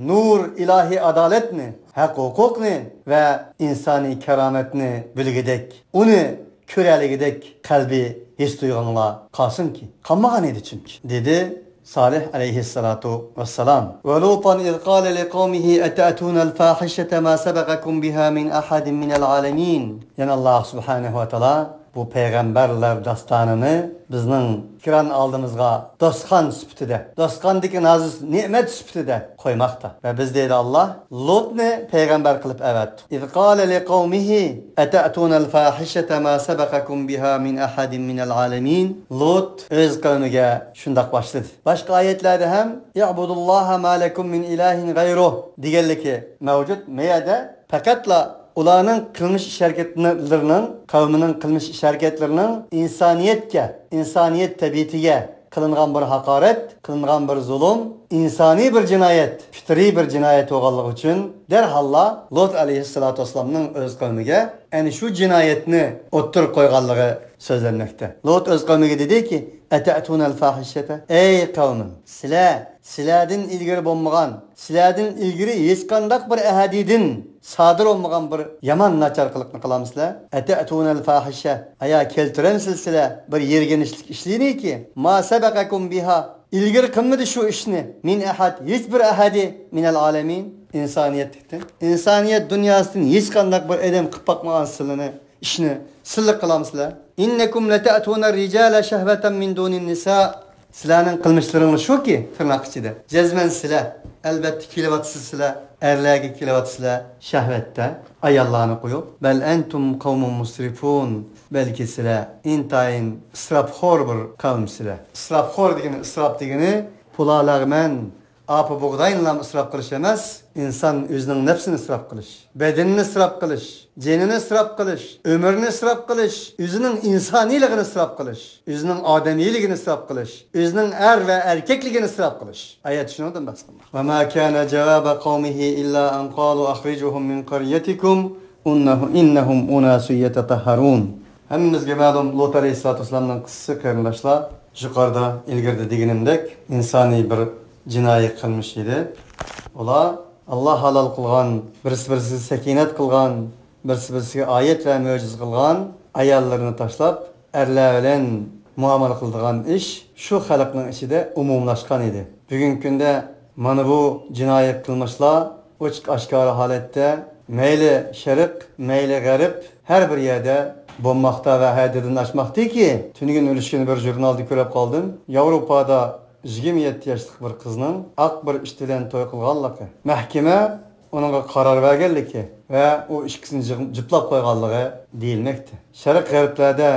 نۇر ئىلاھىي ئادالەتنى، ھەق ھوقۇقنى ۋە ئىنسانىي كارامەتنى بىلگۈدەك، ئۇنى كۆرەلىگۈدەك قەلبىي ھېس تۇيغۇڭلار قالسۇنكى، قالمىغان ئىدى چۈنكى، دېدى سالىھ ئەلەيھىسسالاتۇ ۋەسسالام. ولوطا إذ قال لقومه أتأتون الفاحشة ما سبقكم بها من أحد من العالمين. يەنە ئاللاھ سۇبھانەھۇ ۋە تائالا بۇ پەيغەمبەرلەر داستانىنى بىزنىڭ ئېكران ئالدىمىزغا داستىخان سۈپىتىدە، داستىخاندىكى نازۇك نېمەت سۈپىتىدە قويماقتا. ۋە بىز، دەيدۇ ئاللاھ، لۇتنى پەيغەمبەر قىلىپ ئەۋەتتۇق. إذ قال لقومه أتأتون الفاحشة ما سبقكم بها من أحد من العالمين. لۇت ئۆز قەۋمىگە شۇنداق باشلىدى. باشقا ئايەتلەردە ھەم اعبدوا الله ما لكم من إله غيره دېگەنلىكى مەۋجۇت. مەيەدە پەقەتلا ئۇلارنىڭ قىلمىش ئىش ھەرىكەتلىرىنىڭ، قەۋمىنىڭ قىلمىش ئىش ھەرىكەتلىرىنىڭ ئىنسانىيەتكە، ئىنسانىيەت تەبىئىتىگە قىلىنغان بىر ھاقارەت، قىلىنغان بىر زۇلۇم، ئىنسانىي بىر جىنايەت، پىترىي بىر جىنايەت بولغانلىقى ئۈچۈن، دەرھاللا لۇت ئەلەيھىسسالاتۇ ۋەسسالامنىڭ ئۆز قەۋمىگە ئەنە شۇ جىنايەتنى ئوتتۇرىغا قويغانلىقى سۆزلەنمەكتە. لۇت ئۆز قەۋمىگە دېدىكى، أتأتون الفاحشة، ئەي قەۋمىم، سىلەر سىلەردىن ئىلگىرى بولمىغان، سىلەردىن ئىلگىرى ھېچقانداق بىر ئەھەدىدىن سادىر بولمىغان بىر يامان ناچارلىقنى قىلامسىلەر؟ أتأتون الفاحشة، ئايا كەلتۈرەمسىلەر سىلەر بىر يىرگىنچلىك ئىشلىرىنىكى؟ ما سبقكم بها، ئىلگىرى قىلمىدى شۇ ئىشنى، من أحد، ھېچبىر ئەھەدى، من العالمين، ئىنسانىيەتتىن. ئىنسانىيەت دۇنياسىدىن ھېچقانداق بىر ئادەم قىلىپ باقمىغان سىلىنى ئىشنى سىللىق قىلامسىلەر؟ إنكم لتأتون الرجال شهوة من دون النساء. سىلەرنىڭ قىلمىشلىرىڭلار شۇكى، تىرناق ئىچىدە، جەزمەن سىلەر، ئەلۋەتتە كېلىۋاتىسىز سىلەر، ئەرلەرگە كېلىۋاتىسىلەر شەھۋەتتە، ئاياللارنى قويۇپ. بل أنتم قوم مسرفون. بەلكى سىلەر ئىنتايىن ئىسراپخور بىر قەۋمسىلەر. ئىسراپخور دېگىنى، ئىسراپ دېگىنى پۇلا لەغمەن، ئاپا بۇغداينىلا ئىسراپ قىلىش ئەمەس، ئىنسان ئۆزىنىڭ نەپسىنى ئىسراپ قىلىش، بەدىنىنى ئىسراپ قىلىش، جېنىنى ئىسراپ قىلىش، ئۆمرىنى ئىسراپ قىلىش، ئۆزىنىڭ ئىنسانىيلىقىنى ئىسراپ قىلىش، ئۆزىنىڭ ئادەمىيلىكىنى ئىسراپ قىلىش، ئۆزىنىڭ ئەر ۋە ئەركەكلىكىنى ئىسراپ قىلىش. ئايەت شۇنىڭدىن بەھس قىلماقتا. وما كان جواب قومه إلا أن قالوا أخرجوهم من قريتكم إنه، إنهم أناس يتطهرون. ھەممىمىزگە مەلۇم، لۇت ئەلەيھىسسالاتۇ ۋەسسالامنىڭ قىسسىسى، قېرىنداشلار، يۇقىرىدا ئىلگىرىدە دېگىنىمدەك، ئىنسانىي بىر جىنايى قىلمىش ئىدى. ئۇلار ئاللاھ ھالال قىلغان، بىرسى-بىرسىگە سەكىنەت قىلغان، بىرسى-بىرسىگە ئايەت ۋە مۆجىزە قىلغان ئاياللىرىنى تاشلاپ، ئەرلەر بىلەن مۇئامىلە قىلىدىغان ئىش شۇ خەلقنىڭ ئىچىدە ئومۇملاشقان ئىدى. بۈگۈنكى كۈندە مانا بۇ جىنايى قىلمىشلار ئوچۇق-ئاشكارا ھالەتتە مەيلى شەرق، مەيلى غەرب، ھەر بىر يەردە بولماقتا ۋە ھەددىدىن ئاشماقتىكى، تۈنۈگۈن ئۈلۈشكىنى بىر ژۇرنالدا كۆرۈپ قالدىم. ياۋروپادا يىگىرمە يەتتە ياشلىق بىر قىزنىڭ ئاق بىر ئىت بىلەن توي قىلغانلىقى، مەھكىمە ئۇنىڭغا قارار بەرگەنلىكى ۋە ئۇ ئىككىسىنى جىغ-، جىپلاپ قويغانلىقى دېيىلمەكتە. شەرق غەربلەردە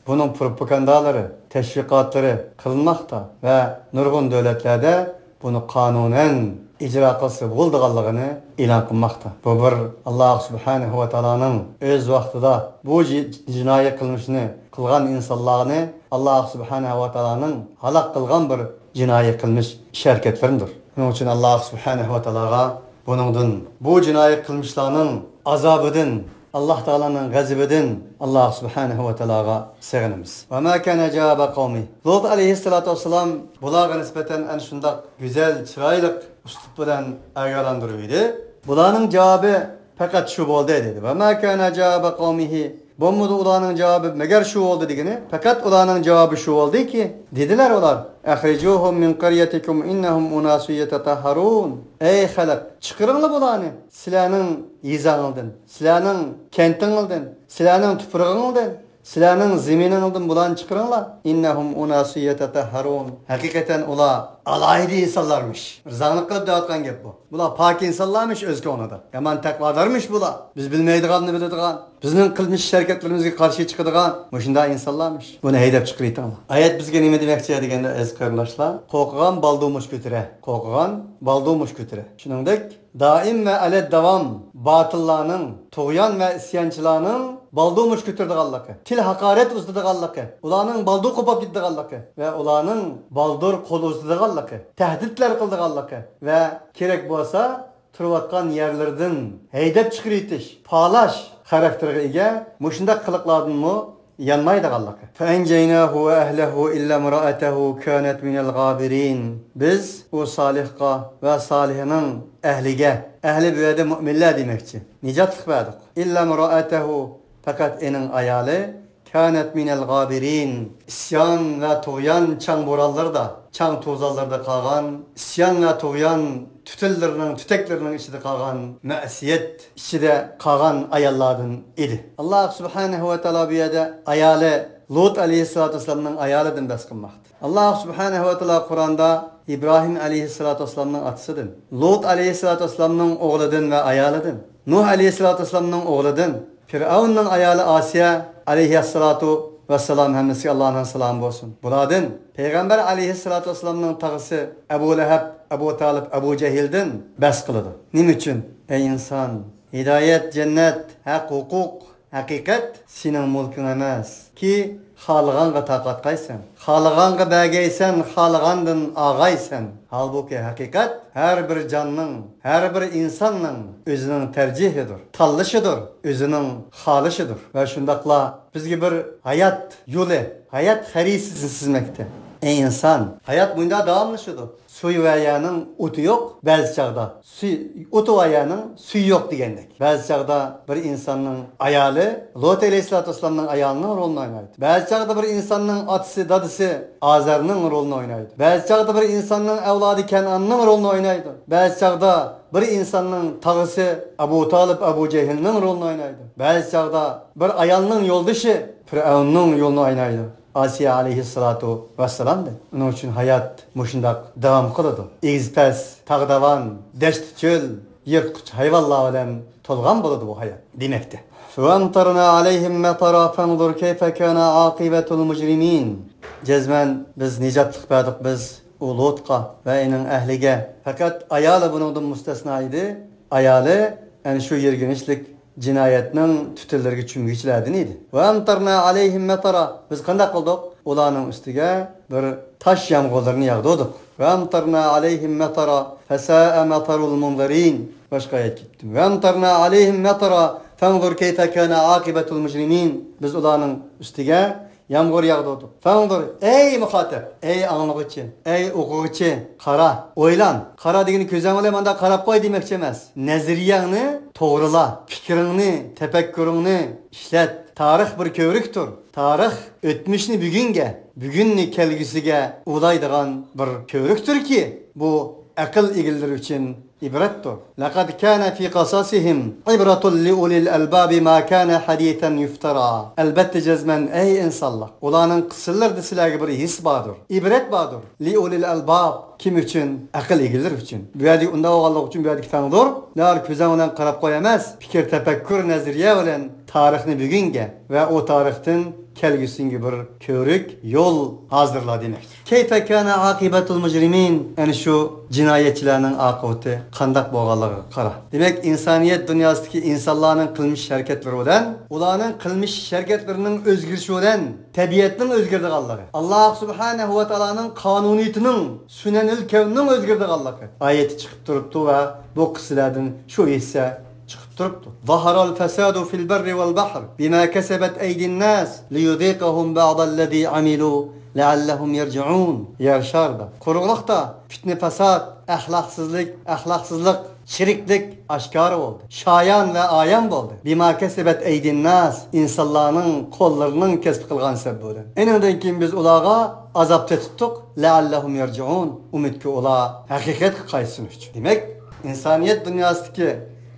بۇنىڭ پروپاگاندالىرى، تەشۋىقاتلىرى قىلىنماقتا ۋە نۇرغۇن دۆلەتلەردە بۇنى قانۇنەن ئىجرا قىلسا بولىدىغانلىقىنى ئېلان قىلماقتا. بۇ بىر ئاللاھ سۇبھانەھۇ ۋە تائالانىڭ ئۆز ۋاقتىدا بۇ جى-، جىنايى قىلمىشنى قىلغان ئىنسانلارنى ئاللاھ سۇبھانەھۇ ۋە تائالانىڭ ھالاك قىلغان بىر جىنايى قىلمىش ئىش ھەرىكەتلىرىدۇر. شۇنىڭ ئۈچۈن ئاللاھ سۇبھانەھۇ ۋە تائالاغا بۇنىڭدىن، بۇ جىنايى قىلمىشلارنىڭ ئازابىدىن، ئاللاھ تائالانىڭ غەزىپىدىن ئاللاھ سۇبھانەھۇ ۋە تائالاغا سېغىنىمىز. وما كان جواب قومه. لۇت ئەلەيھىسسالاتۇ ۋەسسالام بۇلارغا نىسبەتەن ئەنە شۇنداق گۈزەل، چىرايلىق ئۇسلۇب بىلەن ئاگاھلاندۇرۇۋىدى. بۇلارنىڭ جاۋابى پەقەت شۇ بولدى دېدى. ۋە ما كانە جاۋابە قەۋمىھى. بولمىدى ئۇلارنىڭ جاۋابى، مەگەر شۇ بولدى دېگىنى. پەقەت ئۇلارنىڭ جاۋابى شۇ بولدىكى، دېدىلەر ئۇلار، ئەخرىجۇھۇم مىن قەريەتىكۇم ئىننەھۇم ئۇناسۇن يەتەتەھھەرۇن. ئەي خەلق، چىقىرىڭلار بۇلارنى سىلەرنىڭ يېزاڭلاردىن، سىلەرنىڭ كەنتىڭلاردىن، سىلەرنىڭ تۇپرىقىڭلاردىن، سىلەرنىڭ زېمىنىڭلاردىن بۇلارنى چىقىرىڭلار. ئىننەھۇم ئۇناسۇن يەتەتەھھەرۇن. ھەقىقەتەن ئۇلار ئالاھىدە ئىنسانلارمىش. بىر زاڭلىق قىلىپ دەۋاتقان گەپ بۇ. بۇلار پاك ئىنسانلارمىش ئۆز كۆڭلىدە. يامان تەقۋادارمىش بۇلار. بىز بىلمەيدىغاننى بىلىدىغان، بىزنىڭ قىلمىش ھەرىكەتلىرىمىزگە قارشى چىقىدىغان مۇشۇنداق ئىنسانلارمىش. بۇنى ھەيدەپ چىقىرىۋېتىڭلار. ئايەت بىزگە نېمە دېمەكچى دېگەندە، ئەزىز قېرىنداشلار، قورقىغان بالدۇر مۇش كۆتۈرە. قورقىغان بالدۇر مۇش كۆتۈرە. شۇنىڭدەك دائىم ۋە ئەلەت داۋام باتىللارنىڭ، تۇغيان ۋە ئىسيانچىلارنىڭ بالدۇر مۇش كۆتۈرىدىغانلىقى، تىل ھاقارەت ئۇزىتىدىغانلىقى، ئۇلارنىڭ بالدۇر قوپاپ كېتىدىغانلىقى ۋە ئۇلارنىڭ بالدۇر قول ئۇزىتىدىغانلىقى، تەھدىتلەر قىلىدىغانلىقى ۋە كېرەك بولسا تۇرۇۋاتقان يەرلىرىدىن ھەيدەپ چىقىرىۋېتىش، پالاش خاراكتېرىغا ئىگە مۇشۇنداق قىلىقلاردىنمۇ يانمايدىغانلىقى. فەئەنجەيناھۇ ۋە ئەھلەھۇ ئىللا ئىمرائەتەھۇ كانەت مىنەل غابىرىن. بىز ئۇ سالىھقا ۋە سالىھنىڭ ئەھلىگە، ئەھلى بۇ يەردە مۇئمىنلەر دېمەكچى، نىجاتلىق بەردۇق. ئىللا ئىمرائەتەھۇ، پەقەت ئېنىڭ ئايالى، كانەت مىنەل غابىرىن. ئىسيان ۋە تۇغيان چاڭ بورانلىرىدا، چاڭ توزانلىرىدا قالغان، ئىسيان ۋە تۇغيان تۈتۈنلىرىنىڭ، تۈتەكلىرىنىڭ ئىچىدە قالغان، مەسىيەت ئىچىدە قالغان ئاياللاردىن ئىدى. ئاللاھ سۇبھانەھۇ ۋە تائالا بۇ يەردە ئايالى لۇت ئەلەيھىسسالاتۇ ۋەسسالامنىڭ ئايالىدىن بەس قىلماقتا. ئاللاھ سۇبھانەھۇ ۋە تائالا قۇرئاندا ئىبراھىم ئەلەيھىسسالاتۇ ۋەسسالامنىڭ ئاتىسىدىن، لۇت ئەلەيھىسسالاتۇ ۋەسسالامنىڭ ئوغلىدىن ۋە ئايالىدىن، نۇھ ئەلەيھىسسالاتۇ ۋەسسالامنىڭ ئوغلىدىن، پىرئەۋننىڭ ئايالى ئاسىيە ئەلەيھەسسالاتۇ ۋەسسالام، ھەممىسىگە ئاللانىڭ سالامى بولسۇن، بۇلاردىن، پەيغەمبەر ئەلەيھىسسالاتۇ ۋەسسالامنىڭ تاغىسى ئەبۇ لەھەب، ئەبۇ تالىپ، ئەبۇ جەھىلدىن بەس قىلىدۇ. نېمە ئۈچۈن؟ ئەي ئىنسان، ھىدايەت، جەننەت، ھەق، ھوقۇق، ھەقىقەت سېنىڭ مۈلكۈڭ ئەمەس، كى خالىغانغا تارقاتقايسەن، خالىغانغا بەرگەيسەن، خالىغاندىن ئالغايسەن. ھالبۇكى، ھەقىقەت ھەر بىر جاننىڭ، ھەر بىر ئىنساننىڭ ئۆزىنىڭ تەرجىھىدۇر، تاللىشىدۇر، ئۆزىنىڭ خالىشىدۇر. ۋە شۇنداقلا بىزگە بىر ھايات يولى، ھايات خەرىتىسىنى سىزمەكتە. ئەي ئىنسان، ھايات مۇنداق داۋاملىشىدۇ. سۈيى بار يەرنىڭ ئوتى يوق، بەزى چاغدا سۈي-، ئوتى بار يەرنىڭ سۈيى يوق دېگەندەك. بەزى چاغدا بىر ئىنساننىڭ ئايالى لۇت ئەلەيھىسسالاتۇ ۋەسسالامنىڭ ئايالىنىڭ رولىنى ئوينايدۇ. بەزى چاغدا بىر ئىنساننىڭ ئاتىسى، دادىسى ئازەرنىڭ رولىنى ئوينايدۇ. بەزى چاغدا بىر ئىنساننىڭ ئەۋلادى كەنئاننىڭ رولىنى ئوينايدۇ. بەزى چاغدا بىر ئىنساننىڭ تاغىسى ئەبۇ تالىپ، ئەبۇ جەھىلنىڭ رولىنى ئوينايدۇ. بەزى چاغدا بىر ئايالنىڭ يولدىشى پىرئەۋننىڭ يولىنى ئوينايدۇ. ئاسىيە ئەلەيھىسسالاتۇ ۋەسسالامدەك. ئۇنىڭ ئۈچۈن ھايات مۇشۇنداق داۋام قىلىدۇ. ئېگىز-پەس، تاغ-داۋان، دەشت-چۆل، يىرتقۇچ ھايۋانلار بىلەن تولغان بولىدۇ بۇ ھايات دېمەكتە. فَأَمْطَرْنَا عَلَيْهِمْ مَطَرًا فَانْظُرْ كَيْفَ كَانَ عَاقِبَةُ الْمُجْرِمِينَ. جەزمەن بىز نىجاتلىق بەردۇق بىز ئۇ لۇتقا ۋە ئېنىڭ ئەھلىگە. پەقەت ئايالى بۇنىڭدىن مۇستەسنا ئىدى. ئايالى ئەنە شۇ يىرگىنچلىك جىنايەتنىڭ تۈتۈنلىرىگە چۆمگۈچىلەردىن ئىدى. وَأَمْطَرْنَا عَلَيْهِمْ مَطَرًا. بىز قانداق قىلدۇق؟ ئۇلارنىڭ ئۈستىگە بىر تاش يامغۇرلىرىنى ياغدۇردۇق. وَأَمْطَرْنَا عَلَيْهِمْ مَطَرًا فَسَاءَ مَطَرُ الْمُنْذَرِينَ. باشقا ئايەتكە كەتتىم. وَأَمْطَرْنَا عَلَيْهِمْ مَطَرًا فَانْظُرْ كَيْفَ كَانَ عَاقِبَةُ الْمُجْرِمِينَ. بىز ئۇلارنىڭ ئۈستىگە يامغۇر ياغدۇردۇق. فَانْظُرْ، ئەي مۇخاتەپ، ئەي ئاڭلىغۇچى، ئەي ئوقۇغۇچى، قارا، ئويلان. قارا دېگىنى كۆزۈڭ بىلەن مانداق قاراپ قوي دېمەكچى ئەمەس. نەزەرىيەڭنى توغرىلا، پىكرىڭنى، تەپەككۇرۇڭنى ئىشلەت. تارىخ بىر كۆۋرۈكتۇر. تارىخ ئۆتمۈشنى بۈگۈنگە، بۈگۈننى كەلگۈسىگە ئۇلايدىغان بىر كۆۋرۈكتۇركى، بۇ ئەقىل ئىگىلىرى ئۈچۈن ئىبرەتتۇر. لَقَدْ كَانَ فِي قَصَصِهِمْ عِبْرَةٌ لِأُولِي الْأَلْبَابِ مَا كَانَ حَدِيثًا يُفْتَرَى. ئەلبەتتە جەزمەن، ئەي ئىنسانلار، ئۇلارنىڭ قىسسىلىرىدا سىلەرگە بىر ھېس باردۇر، ئىبرەت باردۇر. لِأُولِي الْأَلْبَابِ، كىم ئۈچۈن؟ ئەقىل ئىگىلىرى ئۈچۈن. بۇ يەردىكى ئۇنداق بولغانلىقى ئۈچۈن بۇ يەردىكى فەنزۇر، دەل كۆزۈڭ بىلەن قاراپ قوي ئەمەس، پىكىر، تەپەككۇر، نەزەرىيە بىلەن تارىخنى بۈگۈنگە ۋە ئۇ تارىختىن كەلگۈسىڭگە بىر كۆۋرۈك، يول ھازىرلا دېمەكتۇر. كَيْفَ كَانَ عَاقِبَةُ الْمُجْرِمِينَ. ئەنە شۇ جىنايەتچىلەرنىڭ ئاقىۋىتى قانداق بولغانلىقىغا قارا. دېمەك، ئىنسانىيەت دۇنياسىدىكى ئىنسانلارنىڭ قىلمىش ھەرىكەتلىرى بىلەن، ئۇلارنىڭ قىلمىش ھەرىكەتلىرىنىڭ ئۆزگىرىشى بىلەن تەبىئەتنىڭ ئۆزگىرىدىغانلىقى، ئاللاھ سۇبھانەھۇ ۋە تائالانىڭ قانۇنىيىتىنىڭ، سۇنەنىل كەۋننىڭ ئۆزگىرىدىغانلىقى ئايەتتە چىقىپ تۇرۇپتۇ ۋە بۇ قىسسىلەردىن شۇ ھېسسە چىقىپ تۇرۇپتۇ. ظَهَرَ الْفَسَادُ فِي الْبَرِّ وَالْبَحْرِ بِمَا كَسَبَتْ أَيْدِي النَّاسِ لِيُذِيقَهُمْ بَعْضَ الَّذِي عَمِلُوا لَعَلَّهُمْ يَرْجِعُونَ. يەر شارىدا، قۇرۇقلۇقتا پىتنە-پاسات، ئەخلاقسىزلىق، ئەخلاقسىزلىق، شېرىكلىك ئاشكارا بولدى. شايان ۋە ئايان بولدى. بىما كەسەبەت ئەيدىنناس، ئىنسانلارنىڭ قوللىرىنىڭ كەسپى قىلغان سەۋەب بىلەن. ئېنىڭدىن كېيىن بىز ئۇلارغا ئازاب تېتىتتۇق. لەئەللەھۇم يەرجىئۇن، ئۈمىدكى ئۇلار ھەقىقەتكە قايتسۇن ئۈچۈن. دېمەك، ئىنسانىيەت دۇنياسىدىكى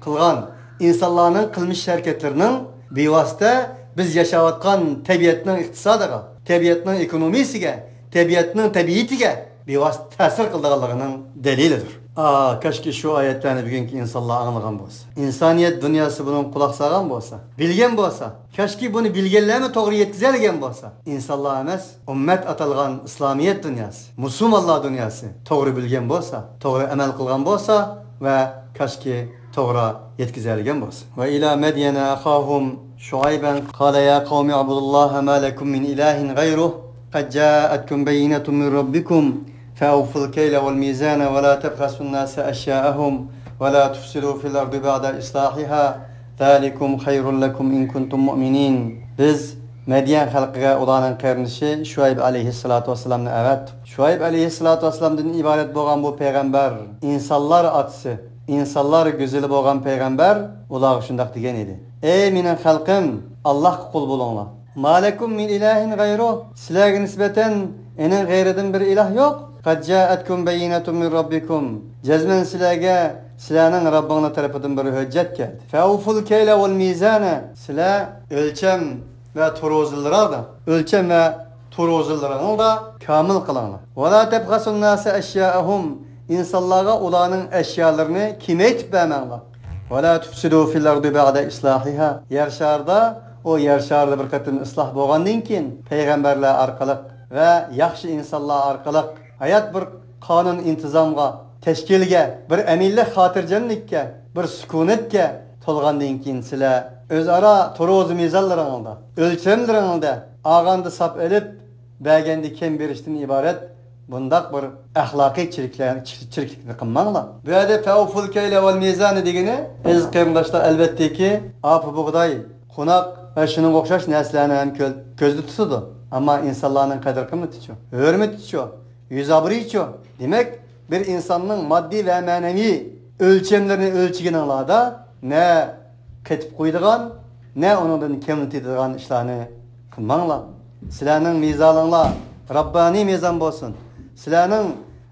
قىلغان ئىنسانلارنىڭ قىلمىش ھەرىكەتلىرىنىڭ بىۋاسىتە بىز ياشاۋاتقان تەبىئەتنىڭ ئىقتىسادىغا، تەبىئەتنىڭ ئېكونومىيىسىگە، تەبىئەتنىڭ تەبىئىتىگە بىۋاسىتە تەسىر قىلىدىغانلىقىنىڭ دەلىلىدۇر. ئا، كاشكى شۇ ئايەتلەرنى بۈگۈنكى ئىنسانلار ئاڭلىغان بولسا، ئىنسانىيەت دۇنياسى بۇنىڭغا قۇلاق سالغان بولسا، بىلگەن بولسا، كاشكى بۇنى بىلگەنلەرمۇ توغرا يەتكۈزەلىگەن بولسا، ئىنسانلار ئەمەس، ئۈممەت ئاتالغان ئىسلامىيەت دۇنياسى، مۇسۇلمانلار دۇنياسى توغرا بىلگەن بولسا، توغرا ئەمەل قىلغان بولسا ۋە كاشكى توغرا يەتكۈزەلىگەن بولسا. وإلى مدين أخاهم شعيبا قال يا قوم اعبدوا الله ما لكم من إله غيره قد جاءتكم بينة من ربكم فأوفوا الكيل والميزان ولا تبخسوا الناس أشياءهم ولا تفسدوا في الأرض بعد إصلاحها ذلكم خير لكم إن كنتم مؤمنين. بىز مەديەن خەلقىگە ئۇلارنىڭ قېرىندىشى شۇئەيب ئەلەيھىسسالاتۇ ۋەسسالامنى ئەۋەتتۇق. شۇئەيب ئەلەيھىسسالاتۇ ۋەسسالامدىن ئىبارەت بولغان بۇ پەيغەمبەر، ئىنسانلار ئاتىسى، ئىنسانلار گۈزىلى بولغان پەيغەمبەر ئۇلارغا شۇنداق دېگەن ئىدى: ئەي مېنىڭ خەلقىم، ئاللاھقا قۇل بولۇڭلار. ما لەكۇم مىن ئىلاھىن غەيرۇھ، سىلەرگە نىسبەتەن ئېنىڭ غەيرىدىن بىر ئىلاھ يوق. قەد جائەتكۇم بەييىنەتۇن مىن رەببىكۇم، جەزمەن سىلەرگە سىلەرنىڭ رەببىڭلار تەرىپىدىن بىر ھۆججەت كەلدى. فەئۇفۇل كەيلە ۋەل مىزانە، سىلەر ئۆلچەم ۋە تۇرۇزىلىرىدا، ئۆلچەم ۋە تۇرۇزىلىرىڭدا كامىل قىلىڭلار. ۋەلا تەبخەسۇن ناسە ئەشيائەھۇم، ئىنسانلارغا ئۇلارنىڭ ئەشيالىرىنى كېمەيتىپ بەرمەڭلار. ۋەلا تۇفسىدۇ فىل ئەردى بەئدە ئىسلاھىھا، يەر شارىدا ئۇ يەر شارىدا بىر قېتىم ئىسلاھ بولغاندىن كېيىن، پەيغەمبەرلەر ئارقىلىق ۋە ياخشى ئىنسانلار ئارقىلىق ھايات بىر قانۇن ئىنتىزامغا، تەشكىلگە، بىر ئەمىنلىك خاتىرجەملىككە، بىر سۈكۈنەتكە تولغاندىن كېيىن سىلەر ئۆزئارا تۇرۇزى مىزانلىرىڭلاردا، ئۆلچەملىرىڭلاردا ئالغاندا ساپ ئېلىپ، بەرگەندە كەم بېرىشتىن ئىبارەت بۇنداق بىر ئەخلاقىي چىرىكلەر-، چىر-، چىرىكلىكنى قىلماڭلار. بۇ يەردە فەئۇفۇل كەيلە ۋەل مىزانى دېگىنى، ئەزىز قېرىنداشلار، ئەلۋەتتىكى، ئاپا بۇغداي، قوناق ۋە شۇنىڭغا ئوخشاش نەرسىلەرنى ھەم كۆ-، كۆزدە تۇتىدۇ. ئەمما ئىنسانلارنىڭ قەدىر-قىممىتىچۇ؟ ھۆرمىتىچۇ؟ يۈز ئابرۇيىچۇ؟ دېمەك، بىر ئىنساننىڭ ماددىي ۋە مەنىۋى ئۆلچەملىرىنى ئۆلچىگىنىڭلاردا نە قېتىپ قويىدىغان، نە ئۇنىڭدىن كەملىتىدىغان ئىشلارنى قىلماڭلار. سىلەرنىڭ مىزانىڭلار رەببانىي مىزان بولسۇن. سىلەرنىڭ،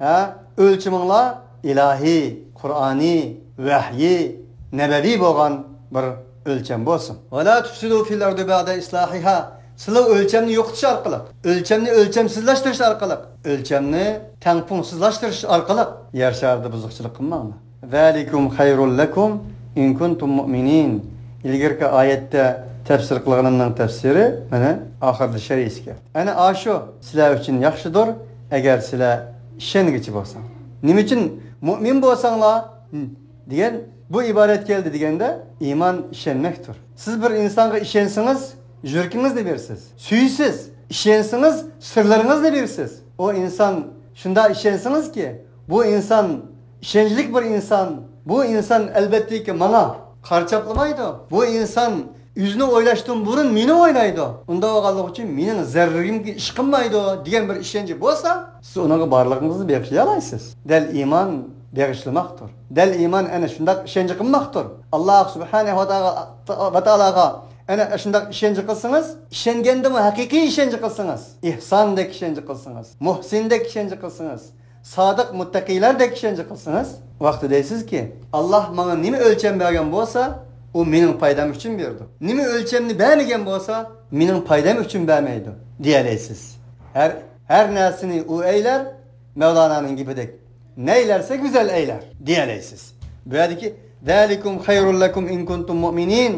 ھە، ئۆلچىمىڭلار ئىلاھىي، قۇرئانىي، ۋەھيى، نەبەۋىي بولغان بىر ئۆلچەم بولسۇن. ۋەلا تۇفسىدۇ فىل ئەردى بەئدە ئىسلاھىھا. سىلەر ئۆلچەمنى يوقىتىش ئارقىلىق، ئۆلچەمنى ئۆلچەمسىزلەشتۈرۈش ئارقىلىق، ئۆلچەمنى تەڭپۇڭسىزلاشتۇرۇش ئارقىلىق يەر شارىدا بۇزۇقچىلىق قىلماڭلار. ذلكم خير لكم إن كنتم مؤمنين. ئىلگىرىكى ئايەتتە تەپسىر قىلغىنىمنىڭ تەپسىرى مانا ئاخىردا شەرھىسى كەلدى. ئەنە ئاشۇ سىلەر ئۈچۈن ياخشىدۇر، ئەگەر سىلەر ئىشەنگۈچى بولساڭ. نېمە ئۈچۈن مۇئمىن بولساڭلار دېگەن بۇ ئىبارەت كەلدى دېگەندە، ئىمان ئىشەنمەكتۇر. سىز بىر ئىنسانغا ئىشەنسىڭىز، يۈرىكىڭىزنى بېرىسىز. سۆيىسىز، ئىشەنسىڭىز، سىرلىرىڭىزنى بېرىسىز. ئۇ ئىنسان شۇنداق ئىشەنسىڭىزكى، بۇ ئىنسان ئىشەنچلىك بىر ئىنسان، بۇ ئىنسان ئەلۋەتتىكى ماڭا قارا چاپلىمايدۇ. بۇ ئىنسان ئۆزىنى ئويلاشتىن بۇرۇن مېنى ئويلايدۇ. ئۇنداق بولغانلىقى ئۈچۈن مېنىڭ زەررىمگە ئىش قىلمايدۇ دېگەن بىر ئىشەنچى بولسا، سىز ئۇنىڭغا بارلىقىڭىزنى بېغىشلىيالايسىز. دەل ئىمان بېغىشلىماقتۇر. دەل ئىمان ئەنە شۇنداق ئىشەنچ قىلماقتۇر. ئاللاھ سۇبھانەھۇ ۋە تائالا-، ۋە تائالاغا ئەنە شۇنداق ئىشەنچ قىلسىڭىز، ئىشەنگەندىمۇ ھەقىقىي ئىشەنچ قىلسىڭىز، ئېھساندەك ئىشەنچ قىلسىڭىز، مۇھسىندەك ئىشەنچ قىلسىڭىز، سادىق مۇتتەقىيلەردەك ئىشەنچ قىلسىڭىز، ۋاقتى دەيسىزكى، ئاللاھ ماڭا نېمە ئۆلچەم بەرگەن بولسا، ئۇ مېنىڭ پايدام ئۈچۈن بېرىدۇ. نېمە ئۆلچەمنى بەرمىگەن بولسا، مېنىڭ پايدام ئۈچۈن بەرمەيدۇ، دېيەلەيسىز. ھەر، ھەر نەرسىنى ئۇ ئەيلەر، مەۋلانانىڭ گېپىدەك، نەيلەرسە گۈزەل ئەيلەر، دېيەلەيسىز. بۇ يەردىكى ذلكم خير لكم إن كنتم مؤمنين.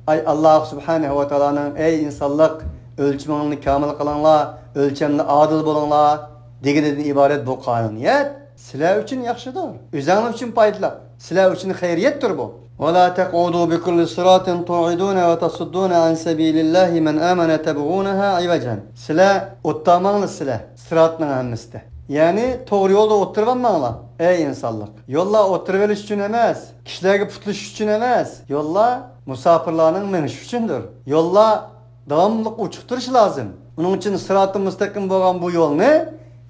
ئاي، ئاللاھ سۇبھانەھۇ ۋە تائالانىڭ، ئەي ئىنسانلىق، ئۆلچىمىڭلارنى كامىل قىلىڭلار، ئۆلچەمدە ئادىل بولۇڭلار دېگىنىدىن ئىبارەت بۇ قانۇنىيەت سىلەر ئۈچۈن ياخشىدۇر. ئۆزۈڭلار ئۈچۈن پايدىلىق، سىلەر ئۈچۈن خەيرىيەتتۇر بۇ. ولا تقعدوا بكل صراط توعدون وتصدون عن سبيل الله من آمن تبغونها عوجا. سىلەر ئوتتۇرىماڭلار سىلەر سىراتنىڭ ھەممىسىدە. يەنى توغرا يولدا ئوتتۇرىۋالماڭلار، ئەي ئىنسانلىق. يوللار ئوتتۇرىۋېلىش ئۈچۈن ئەمەس، كىشىلەرگە پۇتلىشىش ئۈچۈن ئەمەس. يوللار مۇساپىرلارنىڭ مېڭىشى ئۈچۈندۇر. يوللار داۋاملىق ئوچۇق تۇرۇشى لازىم. ئۇنىڭ ئۈچۈن سىراتى مۇستەقىم بولغان بۇ يولنى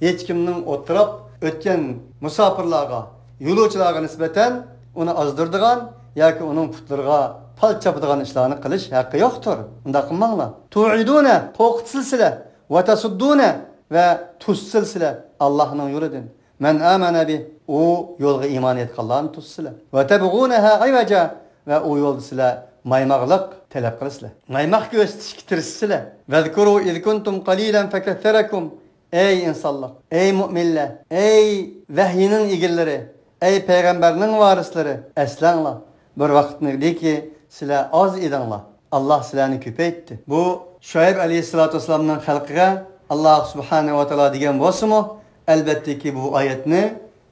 ھېچكىمنىڭ ئوتتۇراپ ئۆتكەن مۇساپىرلارغا، يولۇچىلارغا نىسبەتەن ئۇنى ئازدۇرىدىغان ياكى ئۇنىڭ پۇتلىرىغا پال چاپىدىغان ئىشلارنى قىلىش ھەققى يوقتۇر. ئۇنداق قىلماڭلار. توعدون، قورقۇتىسىلەر سىلەر. ۋە تەسۇددون، ۋە توسىسىلەر سىلەر ئاللاھنىڭ يولىدىن. مەن ئامەنە بىھ، ئۇ يولغا ئىمان ئېيتقانلارنى توسىسىلەر. ۋە تەبغۇنەھا ئىۋەجا، ۋە ئۇ يولدا سىلەر مايماقلىق تەلەپ قىلىسىلەر. مايماق كۆرسىتىشكە تىرىشىسىلەر. ۋەزكۇرۇ ئىز كۇنتۇم قەلىلەن فەكەسسەرەكۇم. ئەي ئىنسانلار، ئەي مۆمىنلەر، ئەي ۋەھيىنىڭ ئىگىلىرى، ئەي پەيغەمبەرنىڭ ۋارىسلىرى، ئەسلەڭلار، بىر ۋاقىتنىدىكى سىلەر ئاز ئىدىڭلار، ئاللاھ سىلەرنى كۆپەيتتى. بۇ شۇئەيب ئەلەيھىسسالاتۇ ۋەسسالامنىڭ خەلقىگە ئاللاھ سۇبھانەھۇ ۋە تائالا دېگەن بولسىمۇ، ئەلبەتتىكى بۇ ئايەتنى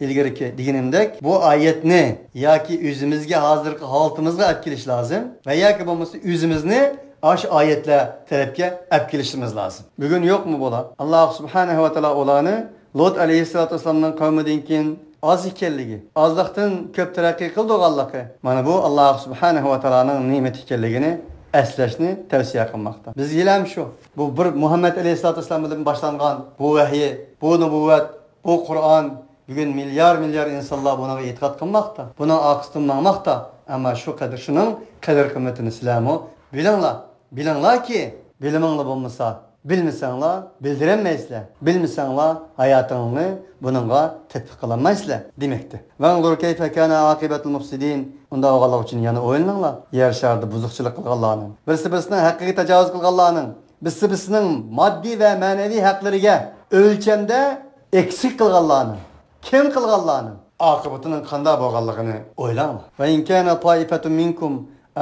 ئىلگىرىكى دېگىنىمدەك، بۇ ئايەتنى ياكى ئۆزىمىزگە، ھازىرقى ھالىتىمىزغا ئەپ كېلىش لازىم ۋە ياكى بولمىسا ئۆزىمىزنى ئاشۇ ئايەتلەر تەرەپكە ئەپ كېلىشىمىز لازىم. بۈگۈن يوقمۇ بۇلار؟ ئاللاھ سۇبھانەھۇ ۋە تائالا ئۇلارنى لۇت ئەلەيھىسسالاتۇ ۋەسسالامنىڭ قەۋمىدىن كېيىن ئاز ئىكەنلىكى، ئازلىقتىن كۆپ تەرەققىي قىلدۇرغانلىقى، مانا بۇ ئاللاھ سۇبھانەھۇ ۋە تائالانىڭ نېمىتى ئىكەنلىكىنى ئەسلەشنى تەۋسىيە قىلماقتا. بىزگىلا ھەم شۇ، بۇ بىر مۇھەممەد ئەلەيھىسسالاتۇ ۋەسسالام بىلەن باشلانغان بۇ ۋەھيى، بۇ نۇبۇۋۋەت، بۇ قۇرئان، بۈگۈن مىليار مىليار ئىنسانلار بۇنىڭغا ئېتىقاد قىلماقتا، بۇنىڭ ئارقىسىدىن ماڭماقتا. ئەمما شۇ قەدىر، شۇنىڭ قەدىر-قىممىتىنى سىلەرمۇ بىلىڭلار. بىلىڭلاركى، بىلىمىڭلار بولمىسا، بىلمىسەڭلار بىلدۈرەلمەيسىلەر. بىلمىسەڭلار ھاياتىڭلارنى بۇنىڭغا تەتبىق قىلالمايسىلەر دېمەكتە. فانظر كيف كان عاقبة المفسدين. ئۇنداق بولغانلىقى ئۈچۈن يەنە ئويلىنىڭلار، يەر شارىدا بۇزۇقچىلىق قىلغانلارنىڭ، بىرسى بىرسىنىڭ ھەققىگە تاجاۋۇز قىلغانلارنىڭ، بىرسى بىرسىنىڭ ماددىي ۋە مەنىۋى ھەقلىرىگە ئۆلچەمدە ئەكسىك قىلغانلارنىڭ، كەم قىلغانلارنىڭ ئاقىۋىتىنىڭ قانداق بولغانلىقىنى ئويلاڭلار. وإن كان طائفة منكم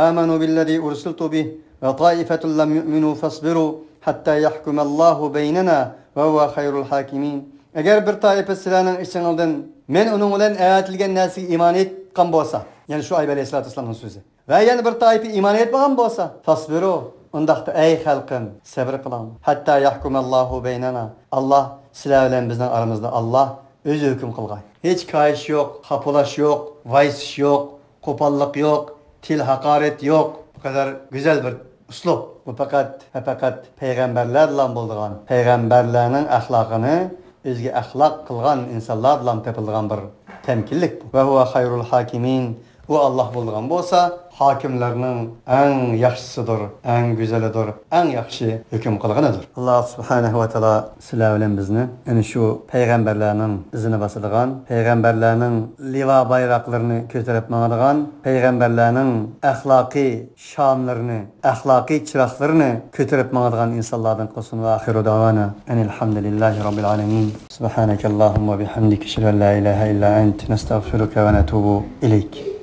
آمنوا بالذي أرسلت به وطائفة لم يؤمنوا فاصبروا حتى يحكم الله بيننا وهو خير الحاكمين. ئەگەر بىر تائىپە سىلەرنىڭ ئىچىڭلاردىن مەن ئۇنىڭ بىلەن ئەۋەتىلگەن نەرسىگە ئىمان ئېيتقان بولسا، يەنى شۇئەيب ئەلەيھىسسالاتۇ ۋەسسالامنىڭ سۆزى، ۋە يەنە بىر تائىپە ئىمان ئېيتمىغان بولسا، فاصبروا، ئۇنداقتا ئەي خەلقىم، سەبر قىلىڭلار. حتى يحكم الله بيننا، ئاللاھ سىلەر بىلەن بىزنىڭ ئارىمىزدا، ئاللاھ ئۆزى ھۆكۈم قىلغاي. ھېچ كايىش يوق، خاپىلاش يوق، ۋايسىش يوق، قوپاللىق يوق، تىل ھاقارەت يوق. بۇ قەدەر گۈزەل بىر ئۇسلۇب. بۇ پەقەت ۋە پەقەت پەيغەمبەرلەر بىلەن بولىدىغان، پەيغەمبەرلەرنىڭ ئەخلاقىنى ئۆزىگە ئەخلاق قىلغان ئىنسانلار بىلەن تېپىلىدىغان بىر تەمكىنلىك بۇ. وهو خير الحاكمين. ئۇ ئاللاھ بولىدىغان بولسا، ھاكىملارنىڭ ئەڭ ياخشىسىدۇر، ئەڭ گۈزەلىدۇر، ئەڭ ياخشى ھۆكۈم قىلغىنىدۇر. ئاللاھ سۇبھانەھۇ ۋە تائالا سىلەر بىلەن بىزنى ئەنە شۇ پەيغەمبەرلەرنىڭ ئىزىنى باسىدىغان، پەيغەمبەرلەرنىڭ لىۋا بايراقلىرىنى كۆتۈرۈپ ماڭىدىغان، پەيغەمبەرلەرنىڭ ئەخلاقىي شاملىرىنى، ئەخلاقىي چىراغلىرىنى كۆتۈرۈپ ماڭىدىغان ئىنسانلاردىن قىلسۇن. وآخر دعوانا أن الحمد لله رب العالمين. سبحانك اللهم وبحمدك، أشهد أن لا إله إلا أنت، نستغفرك ونتوب إليك.